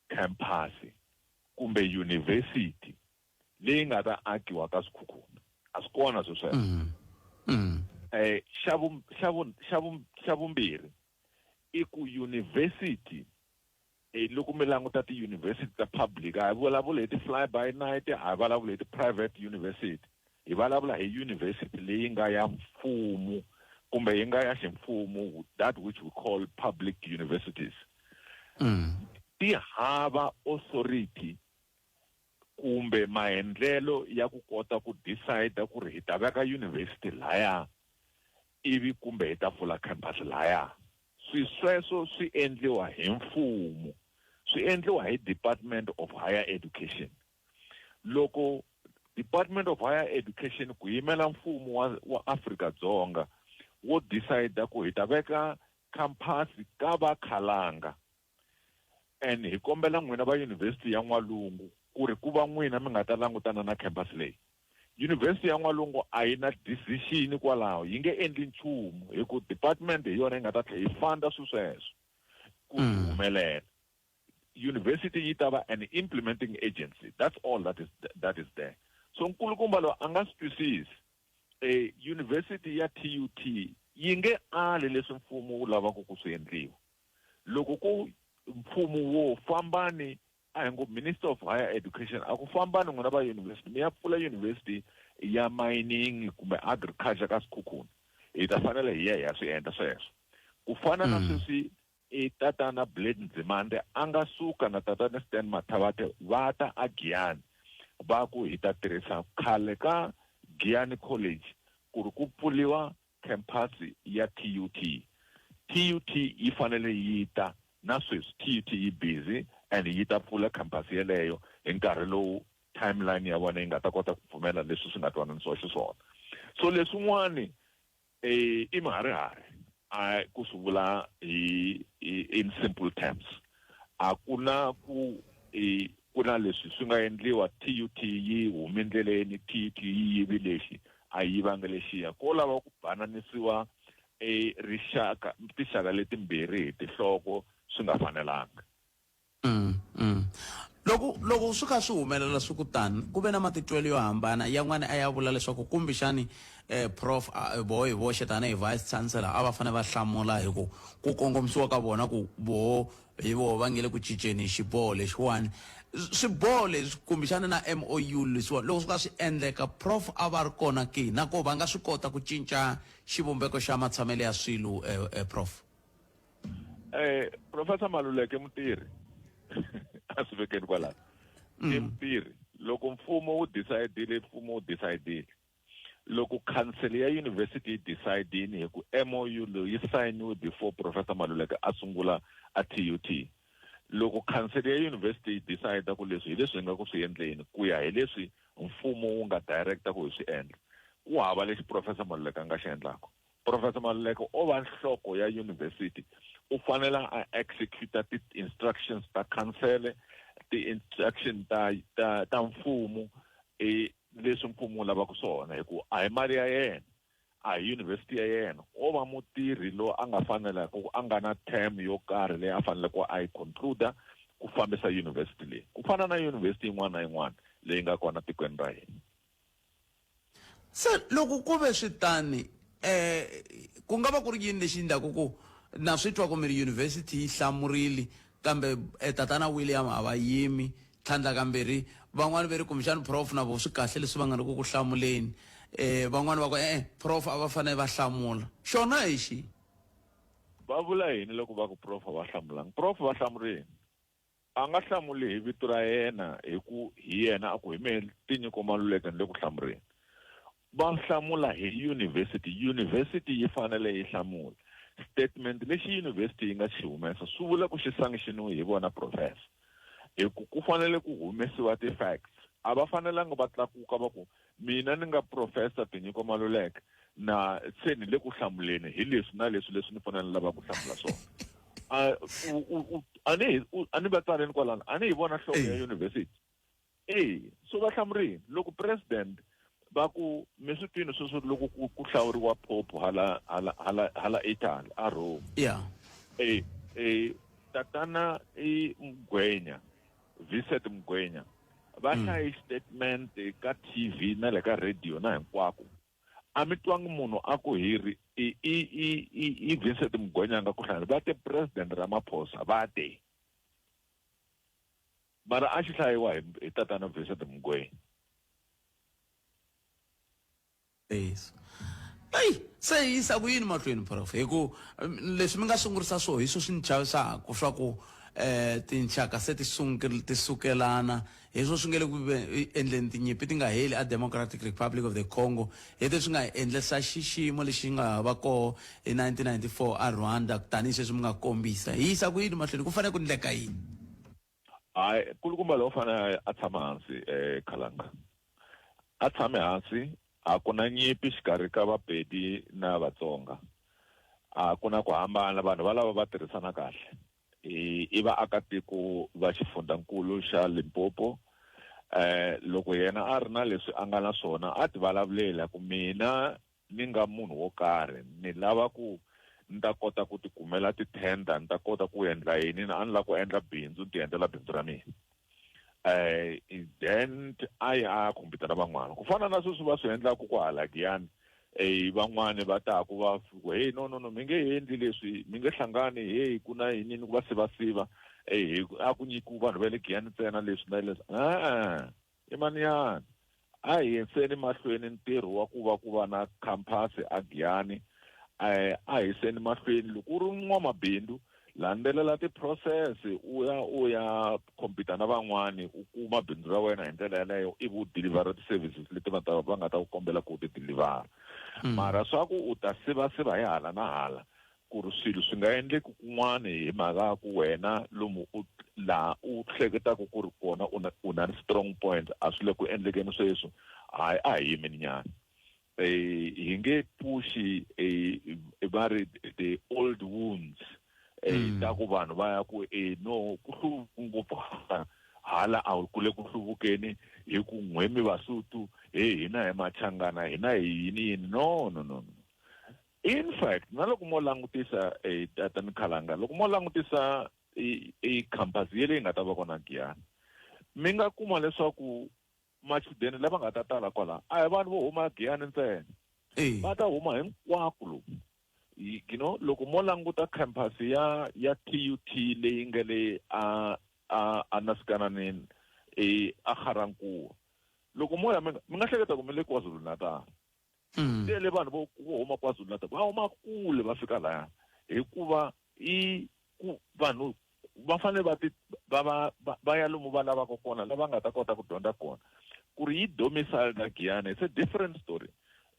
khamphasi kumbe yunivhesiti leyi nga ta akiwa ka Sekhukhune. A swi kona swi sweswo. Xa vumbirhi i ku yunivhesiti, loko mi languta tiyunivhesiti ta public, a hi vulavuli hi ti-fly by night, a hi vulavuli hi ti-private university, hi vulavula hi university leyi nga ya mfumo kumbe yi nga ya ximfumo, that which we call public universities. Ti hava authority kumbe maendlelo ya ku kota ku decide ku ri hi ta veka university laya ivi kumbe hi ta pfula campus laya. Swi sweswo swi endliwa hi mfumo, swi endliwa hi Department of Higher Education. Loko Department of Higher Education ku yimela mfumo wa Afrika Dzonga wo decide ku hi ta veka campus ka va Khalanga, and hi kombela n'wina va University ya N'walungu ku ri ku va n'wina mi nga ta langutana na campus leyi. University ya N'walungu a yi na decision kwalaho, yi nge endli nchumu hi ku department hi yona yi nga ta tlhela yi funda swi sweswo ku humelela. University yi ta va an implementing agency, that's all that is there. So nkulukumba loyi a nga swi twisisi. University ya TUT yi nge ali leswi mfumo wu lavaka ku swi endliwa. Loko ku mfumo wo fambani, a hi ngo Minister of Higher Education a ku fambani n'wina va university mi ya pfula university ya mining kumbe agriculture ka Sekhukhune. Hi ta fanele hi ya hi ya swi endla sweswo. Ku fana na sweswi i tatana Blade Nzimande a nga suka na tatana Stan Mathabathe va ta a Giyani va ku hi ta tirhisa khale ka Giyani College ku ri ku pfuriwa khamphasi ya TUT. TUT yi fanele yi ta na sweswi TUT yi busy and yi ta pfula khamphasi yeleyo hi nkarhi lowu timeline ya vona yi nga ta kota ku pfumela leswi swi nga twananisiwa xiswona. So leswin'wani eh, i maharihari a ku swi vula hi in simple terms a ku na ku i ku na leswi swi nga endliwa TUT yi hume ndleleni TUT yi yivi lexi a yi yivanga lexiya ko lava ku bananisiwa e rixaka tinxaka letimbirhi hi tinhloko swi nga fanelanga Mm, mm. Loko loko swi kha swi humelela swi ku tani ku ve na matitwelo yo hambana yan'wana a ya vula leswaku kumbexani eh, prof voho hi voxe tanihi vice chancellor a va fanele va hlamula hi ku ku kongomisiwa ka vona ku voho hi voho va nge le ku cinceni xiboho lexiwani swiboho leswi kumbexana na MOU leswiwani loko swi ka swi endleka prof a va ri kona ke na ko va nga swi kota ku cinca xivumbeko xa matshamelo ya swilo eh, eh, prof Eh, Professor Maluleke mutirhi a swi vekeni kwalano i mutirhi loko mfumo wu decide-ile mfumo wu decide-ile loko council ya university yi decide-ini hi ku MOU leyi yi sayiniwe before Professor Maluleke a sungula a TUT loko council ya university yi decide ku leswi hi leswi hi nga ku swi endleni ku ya hi leswi mfumo wu nga directa ku hi swi endla ku hava lexi Professor Maluleke a nga xi endlaka Professor Maluleke o va nhloko ya university u fanele a executa ti-instructions ta khansele ti-instruction ta ta ta mfumo e leswi mfumo wu lavaka swona hi ku a hi mali ya yena a hi university ya yena o va mutirhi loyi a nga fanelaka a nga na term yo karhi leyi a faneleke a yi concluda ku fambisa university leyi ku fana na university yin'wana na yin'wana leyi nga kona tikweni ra hina Se loko ku ve swi tani, eh, ku nga va ku ri yini lexi endlaku ku na swi twa ku mi ri university yi hlamurile kambe eh, tatana William a va yimi tlhandlakambirhi van'wani ve ri kumbexani prof na vo swi kahle leswi va nga ri ku ku hlamuleni eh van'wani va ku e-e prof a va fanele va hlamula xona hi xi va vula yini loko va ku prof a va hlamulanga prof va hlamurile A nga hlamuli hi vito ra yena hi ku hi yena a ku hi mehe Tinyiko Maluleke ni le ku hlamureni. Va hlamula hi yunivhesiti. Yunivhesiti yi fanele yi hlamula. Statement lexi yunivhesiti yi nga xi humesa swi vula ku xi sanctioniwe hi vona professor. Hi ku ku fanele ku humesiwa ti-facts. A va fanelanga va tlakuka va ku Mina ni nga Professor Tinyiko Maluleke na se ni le ku hlamuleni hi leswi na leswi leswi ni fanele ni lava ku hlamula swona. A u u u a ni u a ni va tsaleni kwalano a ni hi vona nhloko ya university. E so va hlamurini loko president va ku mi swi twini sweswo loko ku ku hlawuriwa pope hala hala hala hala Italy a Rome. Yeah. E e tatana i Mgwenya Vincent Mgwenya va hlaye statement ka TV na le ka radio na hinkwako a mi twangi munhu a ku hi ri i i i i i Vincent Mgwenya a nga ku hlayela va te President Ramaphosa va te mara a xi hlayiwa hi hi tatana Vincent Mgwenya Yesu. Eyi se yi yisa ku yini mahlweni prof hi ku leswi mi nga sungurisa swo hi swo swi ni chavisaka swa ku eh tinxaka se ti ti sukelana hi swo swi nge le ku endleni tinyimpi ti nga heli a Democratic Republic of the Congo hi leswi nga hi endlisa xiximo lexi nga va koho hi 1994 a Rwanda tanihi sweswi mi nga kombisa hi yisa ku yini mahlweni ku fanele ku ndleka yini Hayi kulukumba lowu fanele a tshama hansi eh Khalanga a tshame hansi a ku na nyimpi xikarhi ka Vapedi na Vatsonga a ku na ku hambana vanhu valava va tirhisana kahle i i vaakatiko va xifundzankulu xa Limpopo eh loko yena a ri na leswi a nga na swona a ti vulavulela ku mina ni nga munhu wo karhi ni lava ku ni ta kota ku ti kumela ti-tender ni ta kota ku endla yini a ni lava ku endla bindzu ni ti endlela bindzu ra mina eh then a ya a ya khompyuta na van'wana ku fana na sweswi va swi endlaku ku hala Giyani eh van'wani va ta ku va ku hey no no no mi nge endli leswi mi nge hlangani hey ku na yini ni ku va sivasiva eh a ku nyikiwi vanhu va le Giyani ntsena leswi na leswi e-e I maniyani. A hi yiseni mahlweni ntirho wa ku va ku va na khampasi a Giyani. A hi seni mahlweni loko u ri n'wamabindzu landzelela ti-process u ya u ya compete na van'wani u kuma bindzu ra wena hi ndlela yaleyo ivi u deliver ti-services leti va ta va nga ta ku kombela ku ti deliver. Mara swa ku u ta sivasiva hi hala na hala ku ri swilo swi nga endleki kun'wani hi mhaka ya ku wena lomu u laha u hleketaka ku ri kona u na u na strong point a swi le ku endlekeni sweswi hayi a hi yimeni nyana. Eh hi nge puxi eh va ri the old wounds eh ta ku vanhu va ya ku eh no ku hluvuka ngopfu hala a ku le ku hluvukeni hi ku n'we mi Vasotho he hina hi Machangana hina hi yini yini no no no no in fact na loko mo langutisa eh tata Mikhalanga loko mo langutisa i i campus yeleyi nga ta va kona Giyani mi nga kuma leswaku machudeni lava nga ta tala kwala a hi vanhu vo huma Giyani ntsena va ta huma hinkwako lomu you know loko mo languta campus ya ya TUT leyi nga le a a a Nasikananeni e a Ga-Rankuwa loko mo ya mi nga hleketa ku mi le KwaZulu-Natal tele vanhu vo vo huma KwaZulu-Natal va huma kule va fika laya hikuva i ku vanhu va fanele va ti va va va ya lomu va lavaka kona lava nga ta kota ku dyondza kona ku ri yi domicile na Giyani it's a different story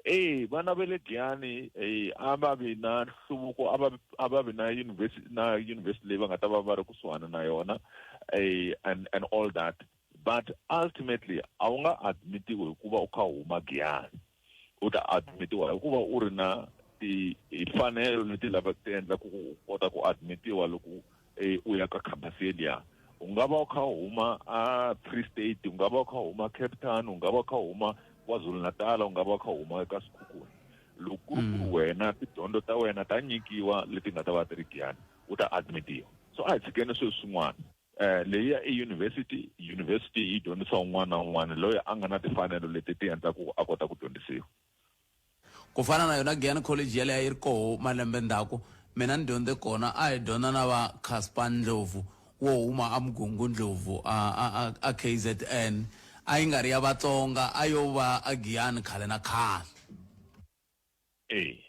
eh vana va le Giyani eh a va vi na nhluvuko a va a va vi na university na university leyi va nga ta va va ri kusuhana na yona eh and and all that but ultimately a wu nga admitiwi hikuva u kha u huma Giyani u ta admitiwa hikuva u ri na timfanelo leti lava ti endlaku ku u kota ku admitiwa loko u ya ka khampasi yeliya u nga va u kha u huma a Free State u nga va u kha u huma Cape Town u nga va u kha u huma KwaZulu-Natal u nga va u kha u huma eka Sekhukhune loko ku ri ku ri wena tidyondzo ta wena ta nyikiwa leti nga ta va ti ri Giyani u ta admitiwa so a hi tshikeni sweswi swin'wana Eh, leyi ya eyunivhesiti yunivhesiti yi dyondzisa un'wana na un'wana loyi a nga na timfanelo leti ti endlaka ku a kota ku dyondzisiwa ku fana na yona Giyani College yaleyo yi ri koho malembe ndzhaku mina ni dyondze kona a hi dyondza na va Casper Ndlovu wo huma a Mgungundlovu a a a, a KZN a yi nga ri ya Vatsonga a yo va a Giyani khale na khale E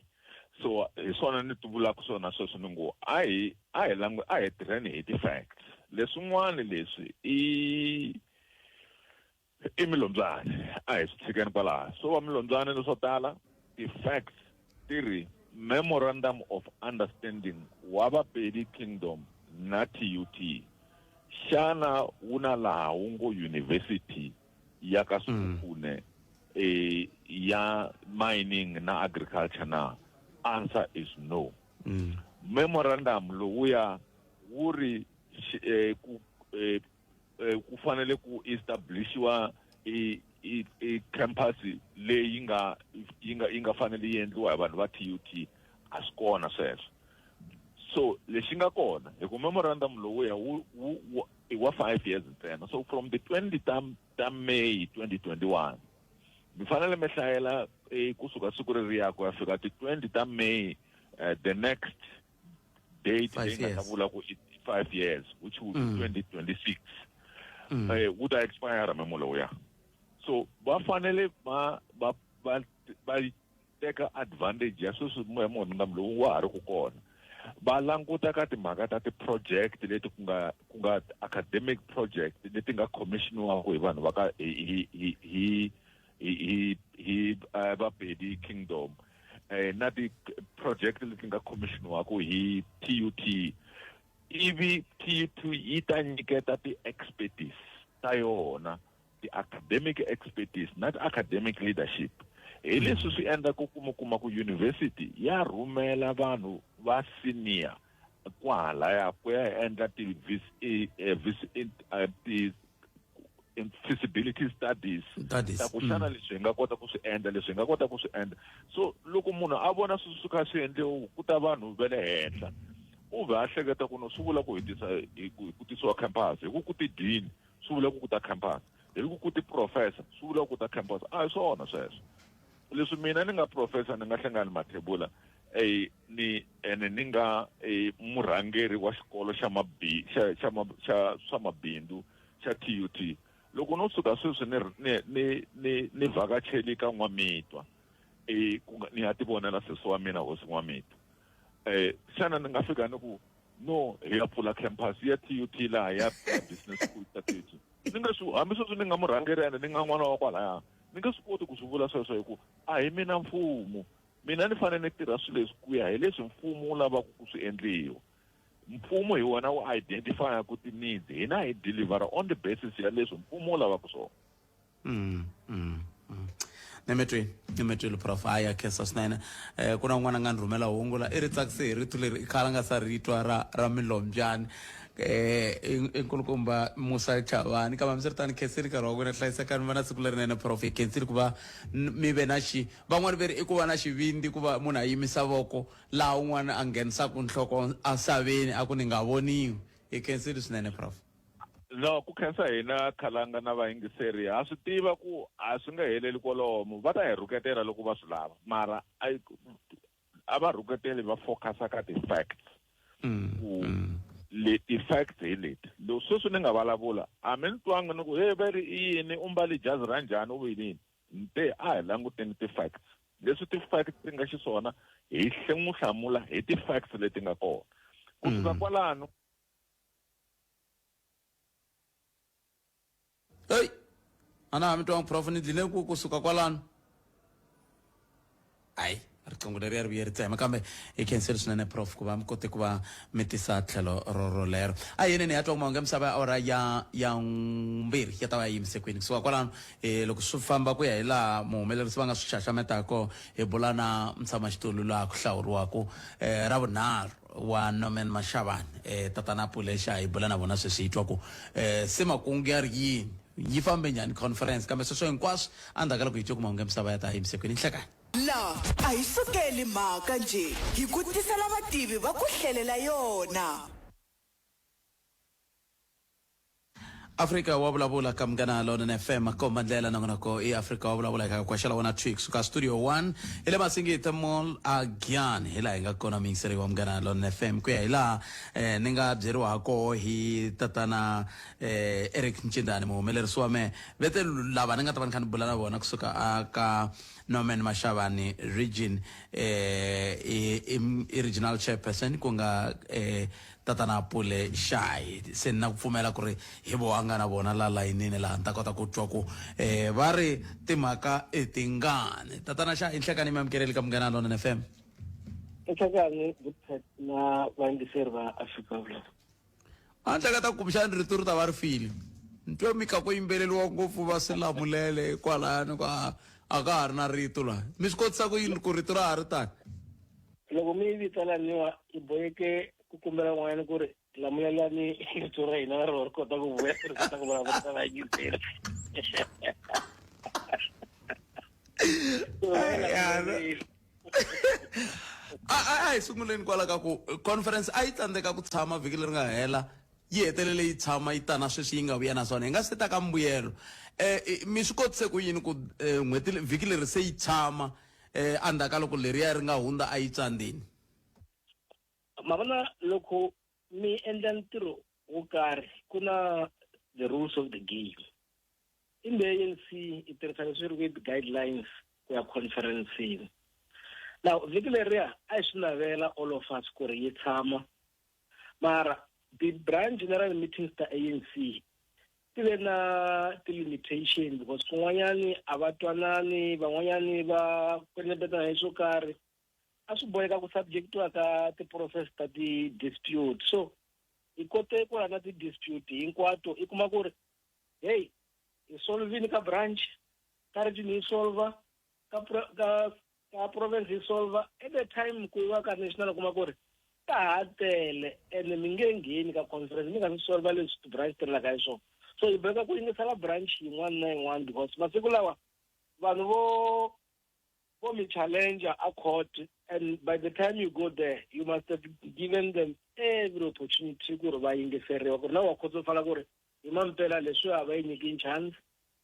so hi swona ni ti vulaka swona sweswo ni ngo a hi a hi langu a hi tirheni hi ti-facts leswin'wana leswi i i milombyana a hi swi tshikeni kwalaha swo va milombyana leswo tala ti-facts ti ri memorandum of understanding wa Bapedi Kingdom na TUT xana wu na laha wu ngo university ya ka Sekhukhune eh, ya mining na agriculture na answer is no memorandum lowuya wu ri eh, ku eh, eh, ku fanele ku establishiwa i i i campus leyi nga yi nga yi nga fanele yi endliwa hi vanhu va TUT a swi kona sweswo so lexi nga kona hi ku memorandum lowuya wu wu i wa 5 years ntsena so from the 20 ta ta May 2021 mi fanele mi hlayela eh, kusuka siku reriya ku ya fika ti 20 ta May uh, the next date leyi nga ta vula ku i 5 years which will be 2026 eh wu ta expire memo lowuya so va fanele va va va va teka advantage ya sweswi memorandum lowu wa ha ri ku kona va languta ka timhaka ta ti-project leti ku nga ku nga academic project leti nga commissioniwaka hi vanhu va ka hi hi hi hi hi hi eh, Bapedi Kingdom eh, na ti-project leti nga commissioniwaka hi TUT ivi TUT yi ta nyiketa ti-expertise ta yona ti-academic expertise na ti-academic leadership hi leswi swi endla ku kuma kuma ku university ya rhumela vanhu va senior kwahalaya ku ya endla ti ti feasibility studies ta ku xana leswi hi nga kota ku swi endla leswi hi nga kota ku swi endla so loko munhu a vona swi swi kha swi endliwa ku ta vanhu va le henhla u vhe a hleketa ku no swi vula ku hi tisa hi ku tisiwa campus hi ku ku ti-dean swi vula ku ku ta campus hi ku ku ti-professor swi vula ku ta campus a hi swona sweswo leswi mina ni nga professor ni nga hlangani mathebula eh ni ene ni nga eh, murhangeri wa xikolo xa mabi xa xa xa swa mabindzu xa TUT loko no suka sweswi ni ni ni ni ni vhakacheli ka n'wamitwa eh ku nga ni ya tivonela sesi wa mina hosi N'wamiti. Eh xana ni nga fika ni ku no hi ya pfula campus ya TUT laha ya business school strategy. Ni nga swi hambi sweswi ni nga murhangeri ene ni nga n'wana wa kwalaya ni nge swi koti ku swi vula sweswo hi ku a hi mina mfumo. Mina ni fanele ni tirha swilo leswi ku ya hi leswi mfumo wu lavaka ku swi endliwa. Mfumo hi wona wu identify-aku ti-needs, hina hi deliver on the basis ya leswi mfumo wu lavaka swona. Mm, mm, mm. Ni mi twile prof hayi ya khensa swinene um ku na un'wana a nga ni rhumela hungu la i ri tsakise hi rito leri i khale a nga sa ri twa ra ra milombyani um i nkulukumba Musa Chavani kambe hambiswiritano khensile nkarhi wa wena hlayisekani mi va na siku lerinene prof hi khensile ku va mi ve na xi van'wani ve ri i ku va na xivindzi ku va munhu a yimisa voko laha un'wana a nghenisaka nhloko esaveni a ku ni nga voniwi hi khensile swinene prof No, ku khensa hina Khalanga na vayingiseri ha swi tiva ku a swi nge heleli kwalomo va ta hi rhuketela loko va swi lava mara a a va rhuketeli va focus-a ka ti-facts ku le ti-facts hi leti loko sweswi ni nga vulavula a mi ni twanga ni ku he va ri i yini u mbale jazi ra njhani u yini ni te a hi languteni ti-facts leswi ti-facts ti nga xiswona hi n'wi hlamula hi ti-facts leti nga kona ku suka kwalano Hey, a na ha mi twanga prof ni dline ku kusuka kwalano hayi riqingho leri ri vuye ri tsema kambe hi khensile swinene prof ku va mi kote ku va mi tisa tlhelo rorolero a hi yeneni ya twa mahungu ya misava ya awara ya ya mbirhi ya ta va ya yimise kwini kusuka kwalano um loko swi famba ku ya hi laha muhumelerisi va nga swi xaxametaka hi bula na mutshamaxitulu laha ku hlawuriwaka um ra vunharhu wa Norman Mashavani eh, tatana Pulesha hi bula na vona sweswi hi twa ku eh, se makungu ya ri yini yi fambe njhani conference kambe sweswo hinkwaswo endzhaku ka loko hi twe ku mahungu ya misava ya ta yimise kwini nhlekani La a hi sukeli mhaka njhe hi ku tisela vativi va ku hlelela yona. Afrika wa vulavula ka Munghana Lonene FM komba ndlela nongonoko i Afrika wa vulavula eka kwaxela wona Twix suka studio 1 hi le Masingita Mall a Giyani hi laha hi nga kona muyingiseri wa Munghana Lonene FM ku ya hi laha eh, ni nga byeriwa ha koho hi tatana eh, Eric Ncindani muhumelerisi wa mehe vete lava ni nga ta va ni kha ni bula na vona kusuka a ka Norman Mashavani region eh, i, i, i regional chairperson ku nga eh, Tatana Pule Shayi se ni na ku pfumela ku ri hi voho a nga na vona la layinini laha ni ta kota ku twa ku um va ri timhaka i tingani. Tatana Shayi nhlekani mi amukeleli ka Munghana Lonene FM. Nhlekani Goodpat na vayingiseri va Afrika Vulavula. A ni hleketa ku kumbexani rito ri ta va ri file. Ni twe mi kha ku yimbeleriwa ngopfu va swilamulele kwalaya ni ku a a ka ha ri na rito laha. Mi swi kotisa ku yini ku rito ra ha ri tani? Loko mi yi vitalaniwa yi boheke ku kombela un'wanyana ku ri lamulelani rito ra hina ro ri kota ku vuya ri kota ku vulavurisa vayingiseri. A a hi sunguleni kwala ka ku conference a yi tsandzeka ku tshama vhiki leri nga hela yi hetelele yi tshama yi tana sweswi yi nga vuya na swona hi nga se ta ka mbuyelo um mi swi kotise ku yini ku n'hweti vhiki leri se yi tshama eh endzhaku ka loko leriya ri nga hundza a yi tsandzeni Ma vona loko mi endla ntirho wo karhi ku na the rules of the game. In the ANC i tirhisa leswi ri ku guidelines ku ya conference-ini. Now vhiki leriya a hi swi navela all of us ku ri yi tshama mara the branch general meetings ta ANC ti ve na ti-limitation because kun'wanyani a va twanani van'wanyani va kwetlembetana hi swo karhi a swi boheka ku subjectiwa ka ti-process ta ti-dispute so hi kote ku rhanga ti-dispute hinkwato i kuma ku ri hey hi solvini ka branch ka region hi solva ka ka ka province yi solva at the time ku yiwa ka national u kuma ku ri ta ha tele ene mi nge ngheni ka conference mi nga si solva leswi ti-branch ti rilaka hi swona so hi boheka ku yingisela branch yin'wana na yin'wana because masiku lawa vanhu vo vo mi challenger a court and by the time you go there you must have given them every opportunity ku ri va yingiseriwa ku ri na wa khotsofala ku ri hi mampela leswi a va yi nyiki chance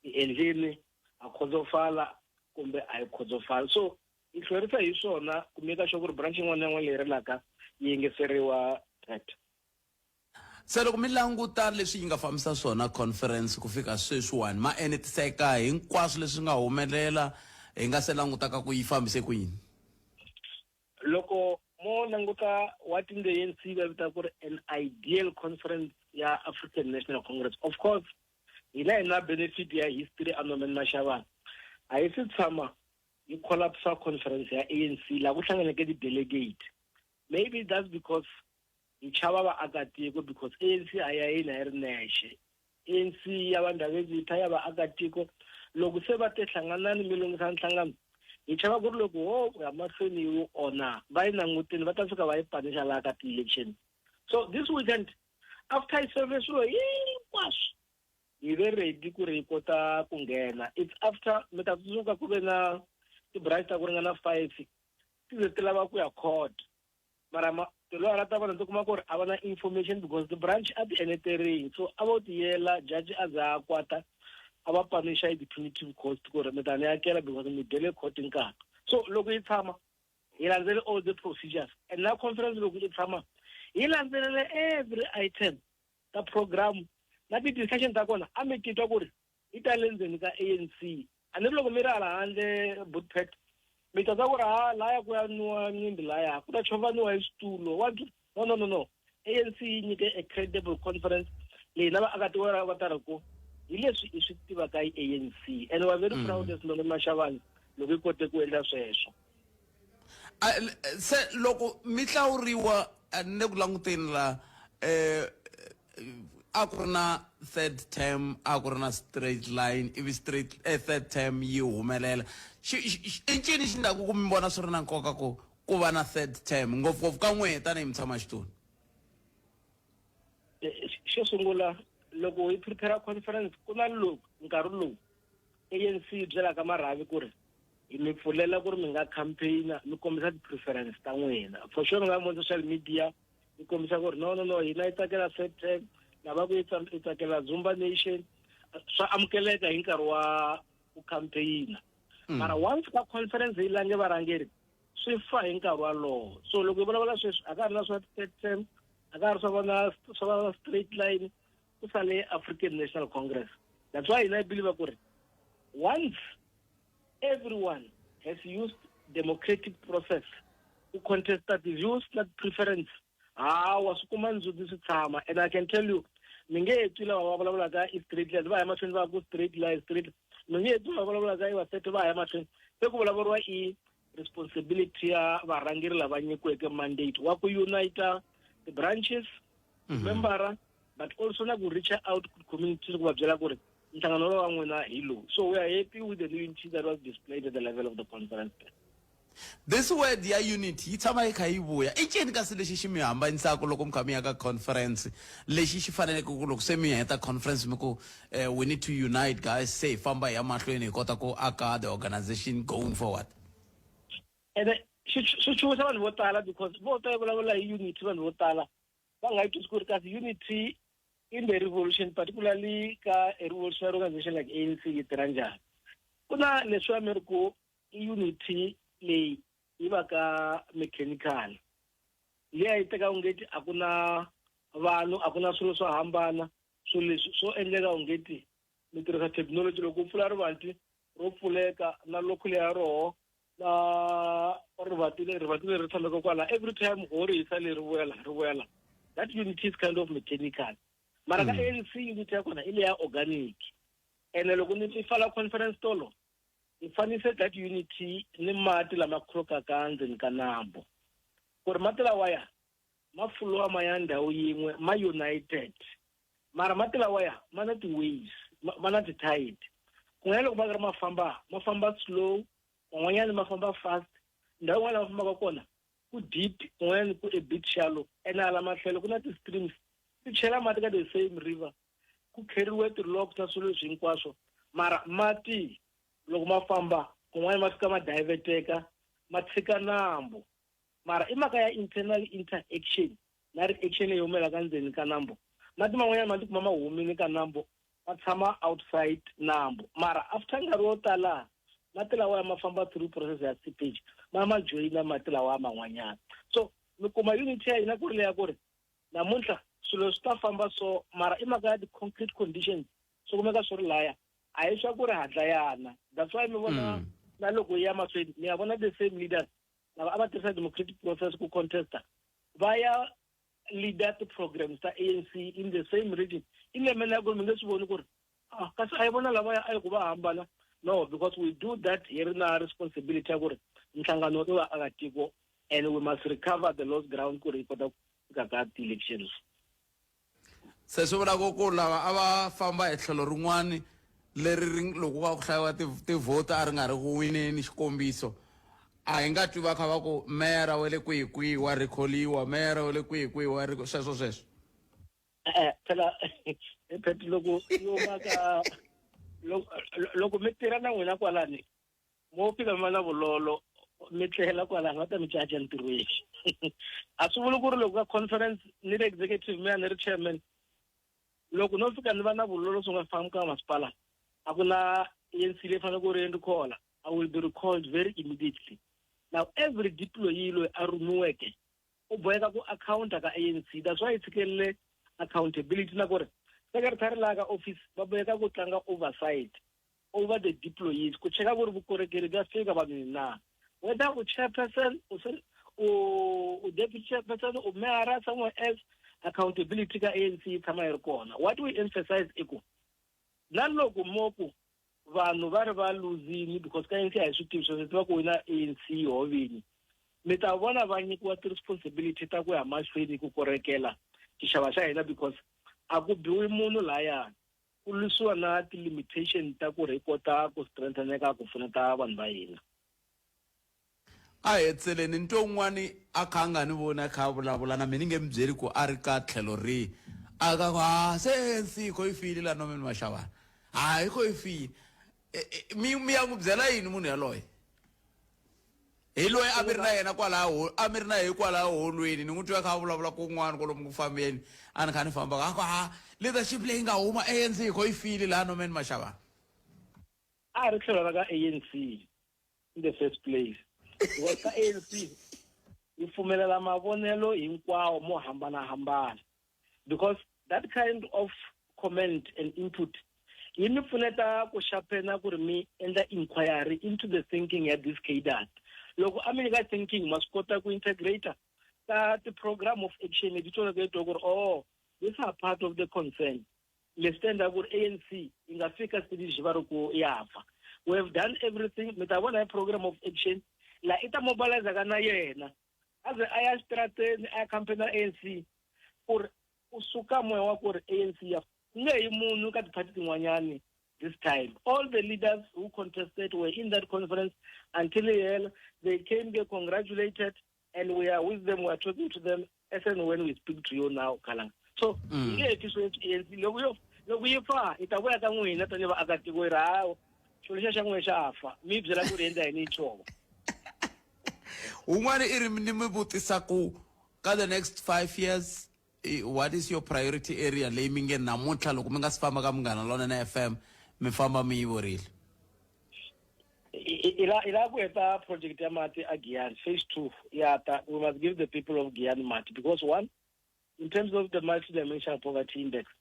hi endlini ha khotsofala kumbe a hi khotsofali so hi hlwerisa hi swona ku meka sure ku ri branch yin'wana na yin'wana leyi rilaka yi yingiseriwa that Se loko mi languta leswi yi nga fambisa swona conference ku fika sweswiwani ma enetiseka hinkwaswo leswi nga humelela hi nga se langutaka ku yi fambise ku yini? Loko mo languta what in the ANC va vita ku ri an ideal conference ya African National Congress. Of course, hina hi na benefit ya history a Norman Mashabane. A yi se tshama yi collapse conference ya ANC laha ku hlanganeke ti-delegate. Maybe that's because hi chava vaakatiko because ANC a ya yini a yi ri nexe. ANC ya va Ndhavezitha ya vaakatiko loko se va te hlanganani mi lunghisa nhlangano hi chava ku ri loko ho ya mahlweni yi wu onha va yi langutini va ta fika va yi panisha laha ka ti-election. So this weekend after yi serve swilo hinkwaswo hi ve ready ku ri hi kota ku nghena. It's after mi ta tsundzuka ku ve na ti-branch ta ku ringana 5 ti ze ti lava ku ya court, mara ma tiloyara ta vona ti kuma ku ri a va na information because the branch a ti eneterini, so a vo tiyela judge a za a kwata a va panisha hi ti-punitive cost ku ri mi ta ni hakela because mi dyele court nkarhi. So loko yi tshama hi landzele all the procedures, and na conference loko yi tshama hi landzelele every item ta program na ti-discussion ta kona. A mi titwa ku ri yi ta le ndzeni ka ANC. A ni ri loko mi ri hala handle bootpet mi ta twa ku ri ha laya ku ya nwiwa ncimbi laya ku ta chovaniwa hi switulo wa no no no no. ANC yi nyike a credible conference leyi na vaakatiko va ta ri ku hi leswi i swi tivaka hi ANC, and we are very proud as Norman Mashabane loko yi kote ku endla sweswo. Se loko mi hlawuriwa ni le ku languteni la a ku ri na third term, a ku ri na straight line, ivi straight third term yi humelela. I ncini xi ndlaku ku mi vona swi ri na nkoka ku ku va na third term ngopfungopfu ka n'wehe tanihi mutshamaxitulu? Xo sungula loko hi prepare conference ku na loku nkarhi lowu ANC yi byelaka marhavi ku ri hi mi pfulela ku ri mi nga campaign-a mi kombisa ti-preference ta n'wina. For sure mi nga vona social media yi kombisa ku ri no no no hina yi tsakela third term, lava ku yi tsakela Zumba Nation, swa amukeleka hi nkarhi wa ku campaign-a. Mara once ka conference yi lange varhangeri swi fa hi nkarhi walowo. So loko hi vulavula sweswi a ka ha ri na swa third term, a ka ha ri swa vona swa va straight line, ku sale African National Congress. That's why hina hi believe ku ri once everyone has used democratic process to contest that views that preference, hawa swi kuma ndzhuti swi tshama. And I can tell you mi nge he twi lava va vulavulaka i straight line va ya mahlweni va ku straight line straight, mi nge he twi va vulavulaka i vasete va ya mahlweni se ku vulavuriwa i responsibility ya varhangeri lava nyikiweke mandate wa ku unite the branches, membera, but also na ku reach out to communities ku va byela ku ri nhlangano lowa wa n'wina hi lowu. So we are happy with the unity that was displayed at the level of the conference. This word ya unity yi tshama yi kha yi vuya. I ncini kasi lexi xi mi hambanisaka loko mi kha mi ya ka conference, lexi xi faneleke ku loko se mi heta conference mi ku we need to unite guys, se hi famba hi ya mahlweni hi kota ku aka the organization going forward? Ene swi chuhisa vanhu vo tala because vo ta vulavula hi unity, vanhu vo tala va nga yi twisi ku ri kasi unity in the revolution, particularly ka a revolutionary organization like ANC, yi tirha njhani. Ku na leswiya mi ri ku i unity leyi yi va ka mechanical, liya yi teka ungeti a ku na vanhu, a ku na swilo swo hambana, swilo leswi swo endleka ungeti mi tirhisa technology loko u pfula rivanti ro pfuleka na loko leya roho na rivanti leri rivanti leri tshameke kwala every time ho ri hisa leri vuyela ri vuyela. That unity is kind of mechanical, mara ka ANC unity ya kona i leya organic. Ene loko ni ti pfala conference tolo hi fanise that unity ni mati lama khulukaka ndzeni ka nambu, ku ri mati lawaya ma fulowa ma ya ndhawu yin'we ma united, mara mati lawaya ma na ti-waves, ma na ti-tide. Kun'wanyana loko ma karhi ma famba ma famba slow, van'wanyana ma famba fast, ndhawu yin'wana ma fambaka kona ku deep, kun'wanyana ku a bit shallow, ene hala matlhelo ku na ti-streams ti chela mati ka the same river, ku kheriwe ti-locks na swilo leswi hinkwaswo, mara mati loko ma famba kun'wana ma fika ma diverteka ma tshika nambu. Mara i mhaka ya internal interaction na reaction leyi humelaka ndzeni ka nambu. Mati man'wanyana ma tikuma ma humile ka nambu ma tshama outside nambu, mara after nkarhi wo tala mati lawaya ma famba through process ya seepage ma ma joyina mati lawa man'wanyana. So mi kuma unity ya hina ku ri leya ku ri namuntlha swilo swi ta famba so, mara i mhaka ya ti-concrete conditions swi kumeka swi ri laya a hi swa ku ri hatla yana. That's why mi vona na loko yi ya mahlweni mi ya vona the same leaders lava a va tirhisa democratic process ku contesta va ya leader ti-programs ta ANC in the same region i lembe na ku ri mi nge swi voni ku ri ah kasi a yi vona lavaya a yi ku va hambana no because we do that hi ri na responsibility ya ku ri nhlangano i vaakatiko and we must recover the lost ground ku ri hi kota ku fika ka ti-elections Se swi vula ku ku lava a va famba hi tlhelo rin'wani leri ri loko va ku hlayiwa tivhoti a ri nga ri ku wineni xikombiso a hi nga twi va kha va ku meyara wa le kwihi kwihi wa rhikholiwa meyara wa le kwihi kwihi wa sweswo sweswo e-e phela pheti loko yo maka loko mi tirha na n'wina kwalani mo fika mi va na vulolo mi tlela kwalano va ta mi caca ntirhweni a swi vuli ku ri loko ka conference ni ri executive mi ya ni ri chairman loko no fika ni va na vulolo swi nga fambi ka masipala a ku na ANC leyi fanele ku ri ni khola I will be recalled very immediately now every deployee loyi a rhumiweke u boheka ku accounta ka ANC that's why yi tshikelele accountability na ku ri secretary laha ka office va boheka ku tlanga oversight over the deployees ku cheka ku ri vukorhokeri bya fika vanhwini na whether u chairperson u u u deputy chairperson u meyara somewhere else accountability ka ANC yi tshama yi ri kona what we emphasize i ku na loko mo ku vanhu va ri va luzini because ka ANC a hi swi tivi sweswo tiva ku wina ANC ho vinyi mi ta vona va nyikiwa ti-responsibility ta ku ya mahlweni ku korekela xixava xa hina because a ku biwi munhu layani ku lwisiwa na ti-limitation ta ku ri hi kota ku strengtheneka ku pfuneta vanhu va hina. A hi hetseleni ni twe un'wani a kha a nga ni voni a kha a vulavula na mina ni nge mi byeli ku a ri ka tlhelo rihi a ka ku ha se ANC yi kho yi file la Norman Mashabane ha yi kho yi file mi mi ya n'wi byela yini munhu yaloye hi loyi a mi ri na yena kwalaho a mi ri na yena kwalaho holweni ni n'wi twa kha a vulavula kun'wana kwalomu ku fambeni a ni kha ni famba a ku ha leadership leyi nga huma ANC yi kho yi file laha Norman Mashabane a ri tlhelo ra ka ANC in the first place because ka ANC yi pfumelela mavonelo hinkwawo mo hambanahambana because that kind of comment and input yi mi pfuneta ku xapena ku ri mi endla inquiry into the thinking ya this cadre loko a mi nyika thinking ma swi kota ku integrate ta ti-program of action leti tsoneke twa ku ri oh this are part of the concern leswi ta endla ku ri ANC yi nga fika stage va ri ku ya fa we have done everything mi ta vona hi program of action la i ta mobilize ka na yena a ze a ya xitarateni a ya campaign ANC ku ri u suka moya wa ku ri ANC ya ku nge yi munhu ka tiphati tin'wanyani this time all the leaders who contested were in that conference until hela they came they congratulated and we are with them we are talking to them as and when we speak to you now kalanga so yi nge he sweswi ANC loko yo loko yi fa yi ta vuya ka n'wina tanihi vaakatiko yi ri hawa xilo xa xa n'wina xa fa mi byela ku ri endla yini yi chova Un'wana i ri ni mi vutisa ku ka the next 5 years what is your priority area leyi mi nge namuntlha loko mi nga si famba ka Munghana Lonene FM mi famba mi yi vorile? I la ku heta project ya mati a Giyani phase 2 ya ta we must give the people of Giyani mati because one in terms of the multidimensional poverty index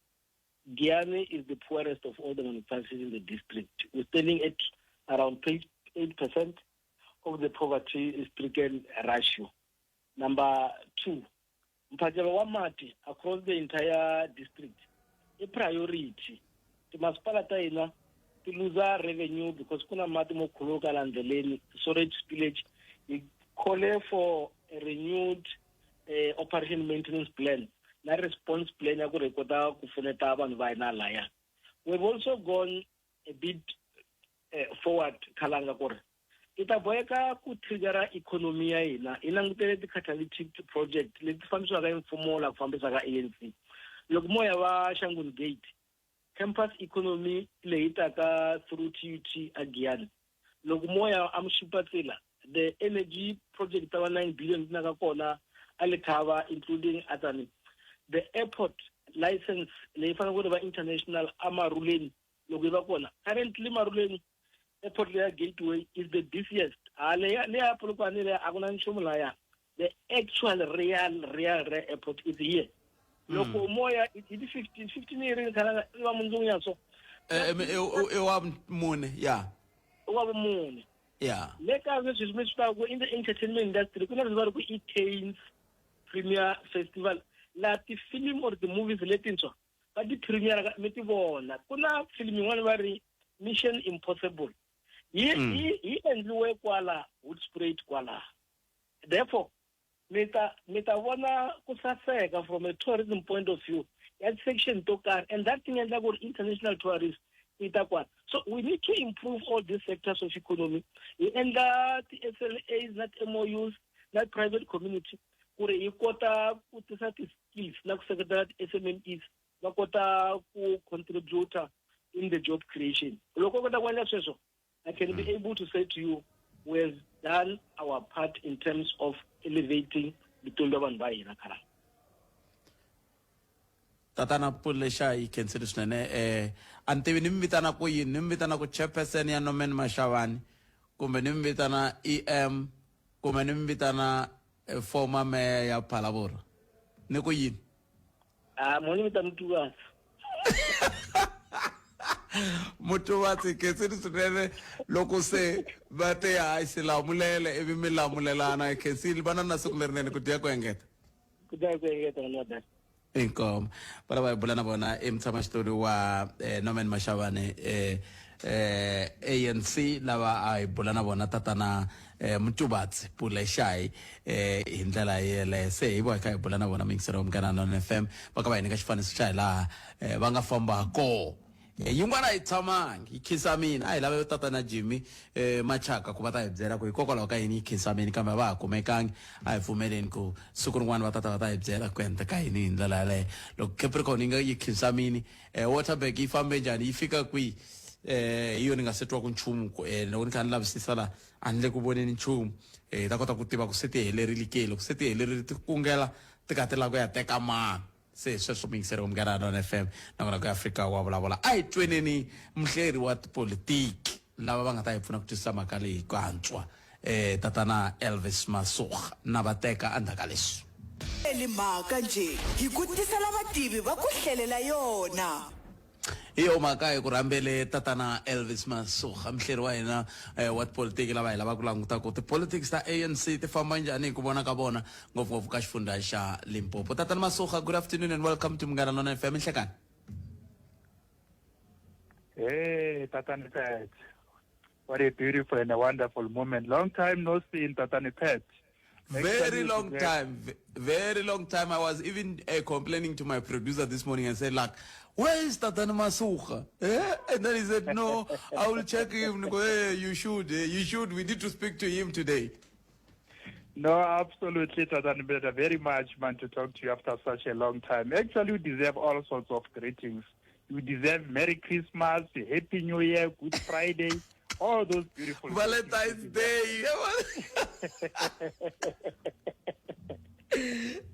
Giyani is the poorest of all the municipalities in the district. We're standing at around 8% of the poverty stricken ratio. Number 2, mphakelo wa mati across the entire district i priority. Timasipala ta hina ti luza revenue because ku na mati mo khuluka la ndleleni, storage spillage. Hi call for a renewed operation maintenance plan na response plan ya ku ri hi kota ku pfuneta vanhu va hina laya. We've also gone a bit forward khalanga ku ri hi ta boheka ku triggera ikhonomi ya hina hi langutele ti-catalytic project leti fambisiwaka hi mfumo la ku fambisaka ANC. Loko mo ya va Shanguni Gate, campus economy leyi taka through TUT a Giyani, loko mo ya a Moshupatsela, the energy project ta va 9 billion ti naka kona a Letaba including Atsani, the airport license leyi fanele ku ri va international a Maruleni loko yi va kona. Currently Maruleni airport leya Gateway is the busiest. Ha leya leya Polokwane leya a ku na nchumu laya. The actual real real real airport is here. Loko moya hi ti 15 15 yi ri khala i va mundzuku ya so. I wa mune ya. I wa vumune. Yeah. Le ka sweswi mi swi tivaka in the entertainment industry ku na leswi va ri ku i Cannes Premier Festival laha ti-film or ti-movies letintshwa va ti premiere mi ti vona ku na film yin'wana va ri Mission Impossible yi yi yi endliwe kwala Hoedspruit kwala therefore mi ta mi ta vona ku saseka from a tourism point of view ya section to karhi and that thing endla ku ri international tourist ti ta kwala so we need to improve all these sectors of economy hi endla ti-SLAs na ti-MOUs na private community ku ri hi kota ku tisa ti-skills na ku seketela ti-SMMEs va kota ku contributor in the job creation loko u kota ku endla sweswo I can be able to say to you we have done our part in terms of elevating vutomi bya vanhu va hina khalanga Tatana Pule xa yi khensile swinene eh a ni tivi ni mi vitana ku yini ni mi vitana ku chairperson ya Norman Mashavani kumbe ni mi vitana EM kumbe ni mi vitana eh, former mayor ya Phalaborwa ni ku yini Ah, mo ni vita Mutuvatsi. Mutuvatsi khensile swinene loko se va te hayi silamulele ivi mi lamulelana khensile va na na siku lerinene ku dya ku engeta Ku dya ku engeta n'wana wa dada. Inkomo va lava hi bula na vona i mutshamaxitulu wa eh, Norman Mashavane eh, eh, ANC lava a hi bula na vona tatana eh, Mutubatsi Pulexayi eh, hi ndlela yeleyo se hi vo hi kha hi bula na vona muyingiseri wa Munghana Lonene FM va ka va hi nyika xifaniso xa hi laha eh, va nga famba kona Eh, yin'wana a yi tshamangi yi khinsamini a hi lava yo tatana Jimmy eh, Machaka ku va ta hi byela ku hikokwalaho ka yini yi khinsamini kambe a va ha kumekangi a hi pfumeleni ku siku rin'wana va tata va ta hi byela ku endleka yini hi ndlela yaleyo loko Capricorn yi nga yi khinsamini eh, Waterberg yi fambe njhani yi fika kwihi eh hi yona ni nga se twaku nchumu ku eh loko ni kha ni lavisisa la a ni le ku voneni nchumu eh hi ta kota ku tiva ku se ti helerile ke loko se ti helerile ti kungela ti kha ti lava ku ya teka mani se sweswo muyingiseri wa Munghana Lonene FM nakona ku Afrika wa vulavula a hi tweneni muhleri wa tipolitiki lava va nga ta hi pfuna ku twisisa mhaka leyi ku antswa eh tatana Elvis Masuga na va teka endzhaku ka leswi Eli mhaka nje hi ku tisela vativi va ku hlelela yona. Hi yo mhaka hi ku rhambele tatana Elvis Masuga muhleri wa hina eh, wa tipolitiki lava hi lava ku languta ku tipolitics ta ANC ti famba njhani hi ku vona ka vona ngopfungopfu ka xifundza xa Limpopo. Tatana Masuga, good afternoon and welcome to Munghana Lonene FM nhlekani. Hey, Tatani Pat. What a beautiful and a wonderful moment. Long time no see, Tatani Pat. Very long time. Very long time. I was even complaining to my producer this morning and said, like, where is Tatana Masuka? Eh? And then he said, no, I will check him. Go, hey, you should. Eh? You should. We need to speak to him today. No, absolutely, Tatani Beta. Very much, man, to talk to you after such a long time. Actually, you deserve all sorts of greetings. You deserve Merry Christmas, Happy New Year, Good Friday, all those beautiful Valentine's Day.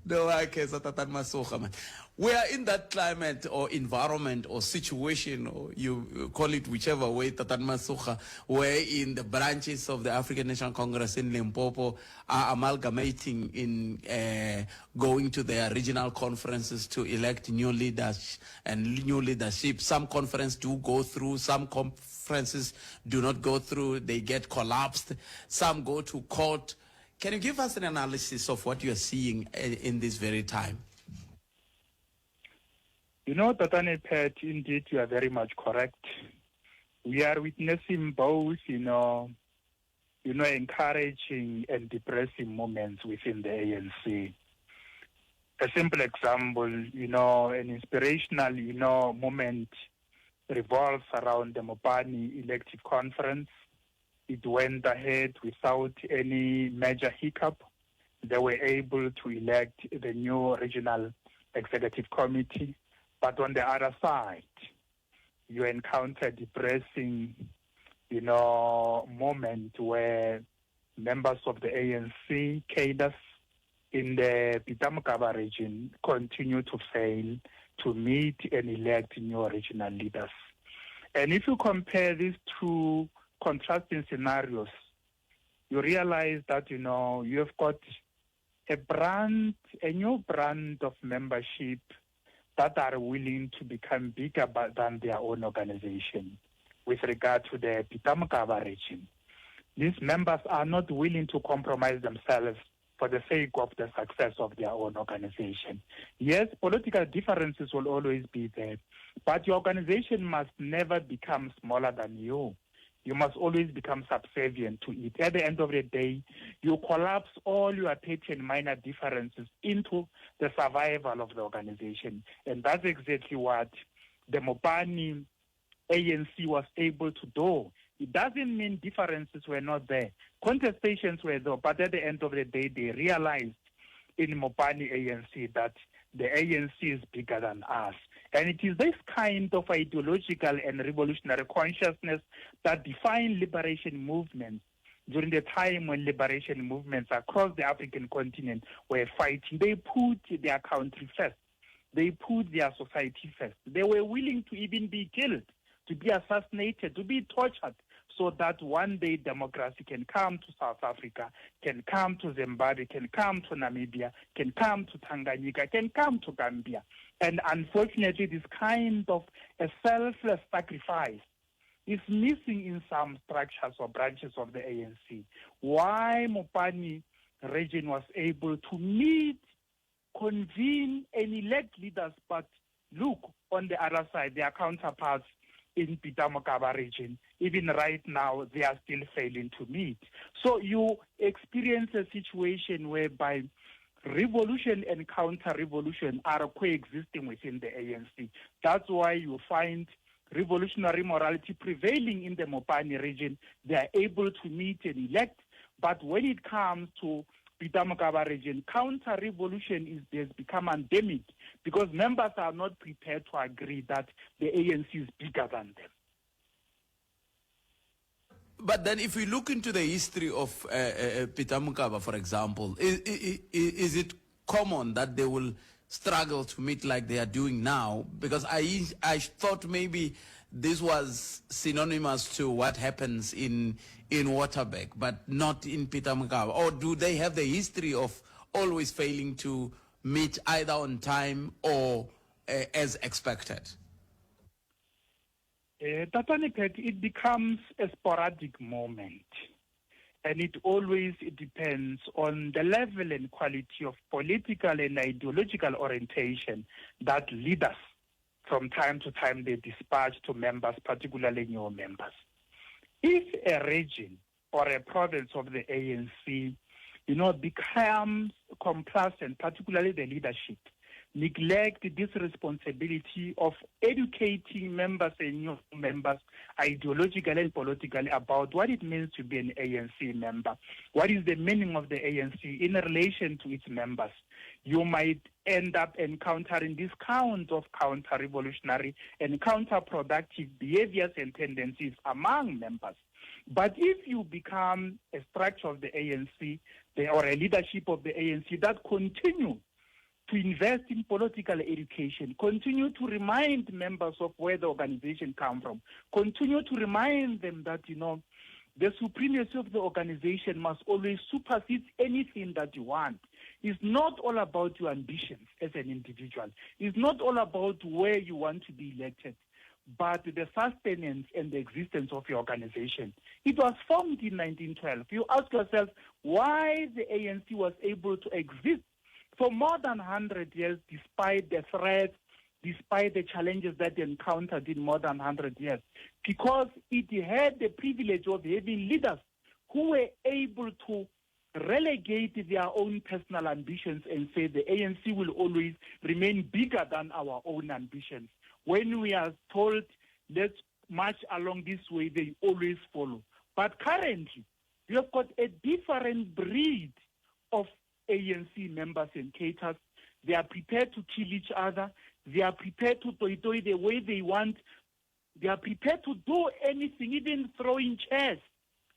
No, I can't Tatani Masuga, man. We are in that climate or environment or situation, or you call it whichever way, Tatani Masuga, where in the branches of the African National Congress in Limpopo are amalgamating in going to their regional conferences to elect new leaders and new leadership. Some conferences do go through, some conferences do not go through, they get collapsed, some go to court. Can you give us an analysis of what you are seeing in this very time? You know, Tatane Pat, indeed, you are very much correct. We are witnessing both, encouraging and depressing moments within the ANC. A simple example, an inspirational, moment revolves around the Mopani elective conference. It went ahead without any major hiccup. They were able to elect the new regional executive committee. But on the other side, you encounter depressing, moment where members of the ANC cadres in the Peter Mokaba region continue to fail to meet and elect new regional leaders. And if you compare these two contrasting scenarios, you realize that, you have got a new brand of membership that are willing to become bigger than their own organization with regard to the Peter Mokaba region. These members are not willing to compromise themselves for the sake of the success of their own organization. Yes, political differences will always be there, but your organization must never become smaller than you. You must always become subservient to it. At the end of the day, you collapse all your petty and minor differences into the survival of the organization. And that's exactly what the Mopani ANC was able to do. It doesn't mean differences were not there. Contestations were there, but at the end of the day, they realized in Mopani ANC that the ANC is bigger than us. And it is this kind of ideological and revolutionary consciousness that defined liberation movements during the time when liberation movements across the African continent were fighting. They put their country first. They put their society first. They were willing to even be killed, to be assassinated, to be tortured, so that one day democracy can come to South Africa, can come to Zimbabwe, can come to Namibia, can come to Tanganyika, can come to Gambia. And unfortunately, this kind of a selfless sacrifice is missing in some structures or branches of the ANC. Why Mopani region was able to meet, convene, and elect leaders, but look, on the other side, their counterparts in Peter Mokaba region, even right now, they are still failing to meet. So you experience a situation whereby revolution and counter-revolution are coexisting within the ANC. That's why you find revolutionary morality prevailing in the Mopani region. They are able to meet and elect, but when it comes to Peter Mokaba region, counter-revolution has become endemic because members are not prepared to agree that the ANC is bigger than them. But then if we look into the history of Peter Mokaba, for example, is it common that they will struggle to meet like they are doing now? Because I thought maybe this was synonymous to what happens in Waterberg, but not in Peter Mokaba. Or do they have the history of always failing to meet either on time or as expected? Tatane Pat, it becomes a sporadic moment. And it always depends on the level and quality of political and ideological orientation that leaders from time to time they dispatch to members, particularly new members. If a region or a province of the ANC, becomes complacent, particularly the leadership, neglect this responsibility of educating members and new members ideologically and politically about what it means to be an ANC member, what is the meaning of the ANC in relation to its members, you might end up encountering this kind of counter-revolutionary and counterproductive behaviors and tendencies among members. But if you become a structure of the ANC or a leadership of the ANC that continue to invest in political education, continue to remind members of where the organization comes from, continue to remind them that, the supremacy of the organization must always supersede anything that you want. It's not all about your ambitions as an individual. It's not all about where you want to be elected, but the sustenance and the existence of your organization. It was formed in 1912. You ask yourself why the ANC was able to exist for more than 100 years, despite the threats, despite the challenges that they encountered in more than 100 years, because it had the privilege of having leaders who were able to relegate their own personal ambitions and say the ANC will always remain bigger than our own ambitions. When we are told, let's march along this way, they always follow. But currently, you have got a different breed of ANC members and cadres. They are prepared to kill each other. They are prepared to toy-toy the way they want. They are prepared to do anything, even throwing chairs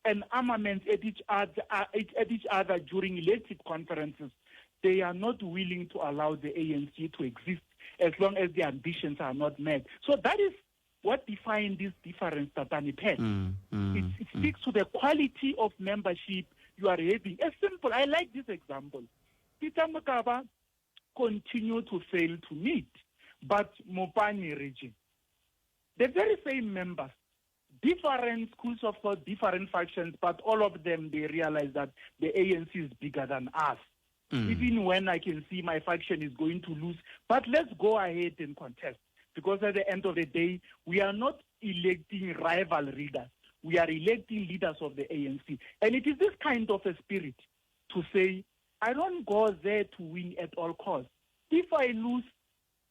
and armaments at each other during elective conferences. They are not willing to allow the ANC to exist as long as their ambitions are not met. So that is what defines this difference, Tatani Pet. It speaks to the quality of membership you are having. A simple, I like this example. Peter Mokaba continued to fail to meet, but Mopani region, the very same members, Different schools of thought, different factions, but all of them, they realize that the ANC is bigger than us. Even when I can see my faction is going to lose, but let's go ahead and contest. Because at the end of the day, we are not electing rival leaders. We are electing leaders of the ANC. And it is this kind of a spirit to say, I don't go there to win at all costs. If I lose,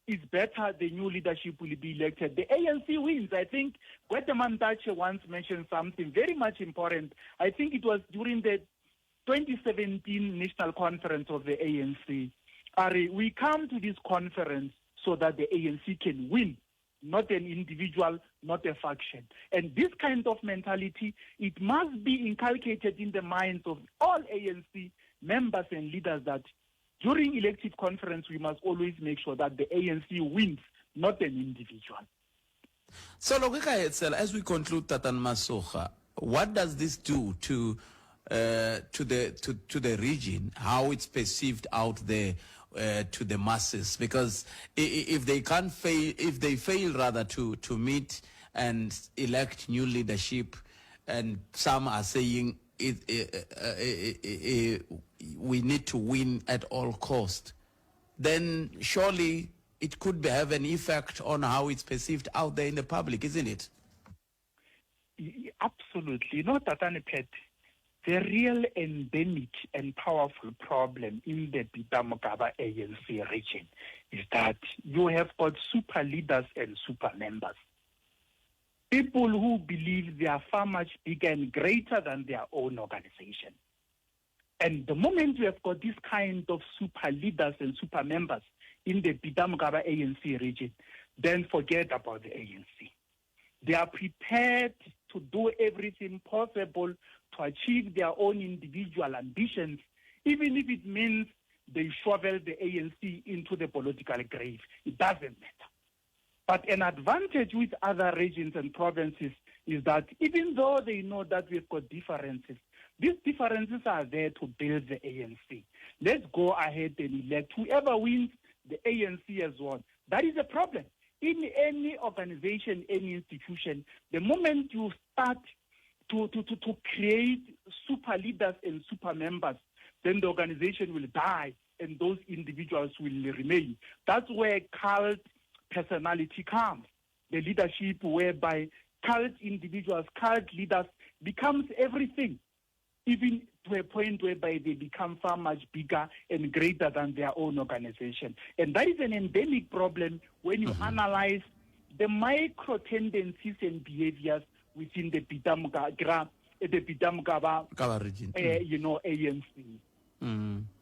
it's better the new leadership will be elected. The ANC wins. I think Gwede Mantashe once mentioned something very much important. I think it was during the 2017 National Conference of the ANC. Ari, we come to this conference so that the ANC can win, not an individual, not a faction. And this kind of mentality, it must be inculcated in the minds of all ANC members and leaders that during elective conference, we must always make sure that the ANC wins, not an individual. So, loko hi kha hi hetisela, as we conclude, Tatan Masoga, what does this do to to the to, to the region, how it's perceived out there to the masses? Because if they can't fail, if they fail rather to to meet and elect new leadership, and some are saying it, we need to win at all cost, then surely it could have an effect on how it's perceived out there in the public, isn't it? Absolutely. You know, Tatani Pet, the real endemic and powerful problem in the Peter Mokaba ANC region is that you have got super leaders and super members. People who believe they are far much bigger and greater than their own organization. And the moment we have got this kind of super leaders and super members in the Peter Mokaba ANC region, then forget about the ANC. They are prepared to do everything possible to achieve their own individual ambitions, even if it means they shovel the ANC into the political grave. It doesn't matter. But an advantage with other regions and provinces is that even though they know that we've got differences, these differences are there to build the ANC. Let's go ahead and elect whoever wins, the ANC has won. That is a problem. In any organization, any institution, the moment you start to, to, to, to create super leaders and super members, then the organization will die and those individuals will remain. That's where cult personality comes. The leadership whereby cult individuals, cult leaders becomes everything, even to a point whereby they become far much bigger and greater than their own organization. And that is an endemic problem when you analyze the micro tendencies and behaviors within the Peter Mokaba, the Peter Mokaba, Kaba region. you know, ANC. Tatana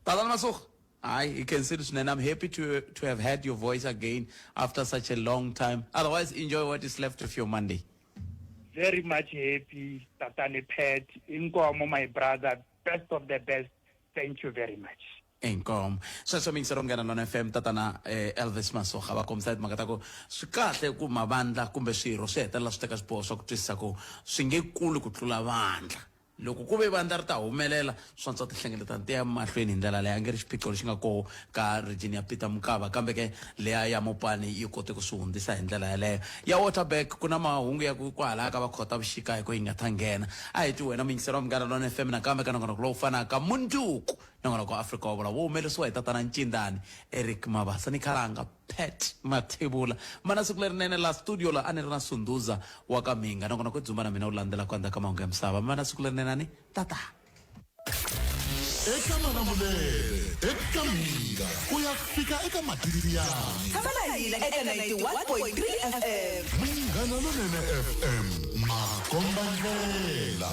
Masoga, I you can see swinene. I'm happy to to have had your voice again after such a long time. Otherwise, enjoy what is left of your Monday. Very much happy, Tatane Pet, Inkomo, my brother, best of the best. Thank you very much. Inkomo. Sweswo miyingiseri wa Munghana Lona FM tatana eh, Elvis Masoga va kombisa timhaka ta ku swi kahle ku mavandla kumbe swirho swi hetelela swi teka swiboho swa ku twisisa ku swi nge kuli ku tlula vandla. Loko ku ve vandla ri ta humelela, swi antswa tinhlengeletano ti ya emahlweni hi ndlela leyi. A nge ri xiphiqo lexi nga koho ka region ya Peter Mokaba, kambe ke leya ya Mopani yi kote ku swi hundzisa hi ndlela yaleyo. Ya Waterberg ku na mahungu ya ku kwalaya ka va Khotavuxika hi ku yi nga ta nghena. A hi twi wena muyingiseri wa Munghana Lonene FM nakambe ka nongonoko lowu fanaka mundzuku. Nongonoko wa Afrika wa Vula wu humelerisiwa hi tatana Ncindani Eric Mabasa ni Khalanga. Pat Mathebula mana siku lerinene la studio la a ni ri na Sunduza wa ka Mhinga nongonoko dzumba na mina wu landzela ku andza ka mahungu ya misava mana siku lerinene ani tata eka Malamulele eka Mhinga ku ya fika eka Matiyani Tshama na hina eka 91.3 FM. Munghana Lonene FM makombandlela.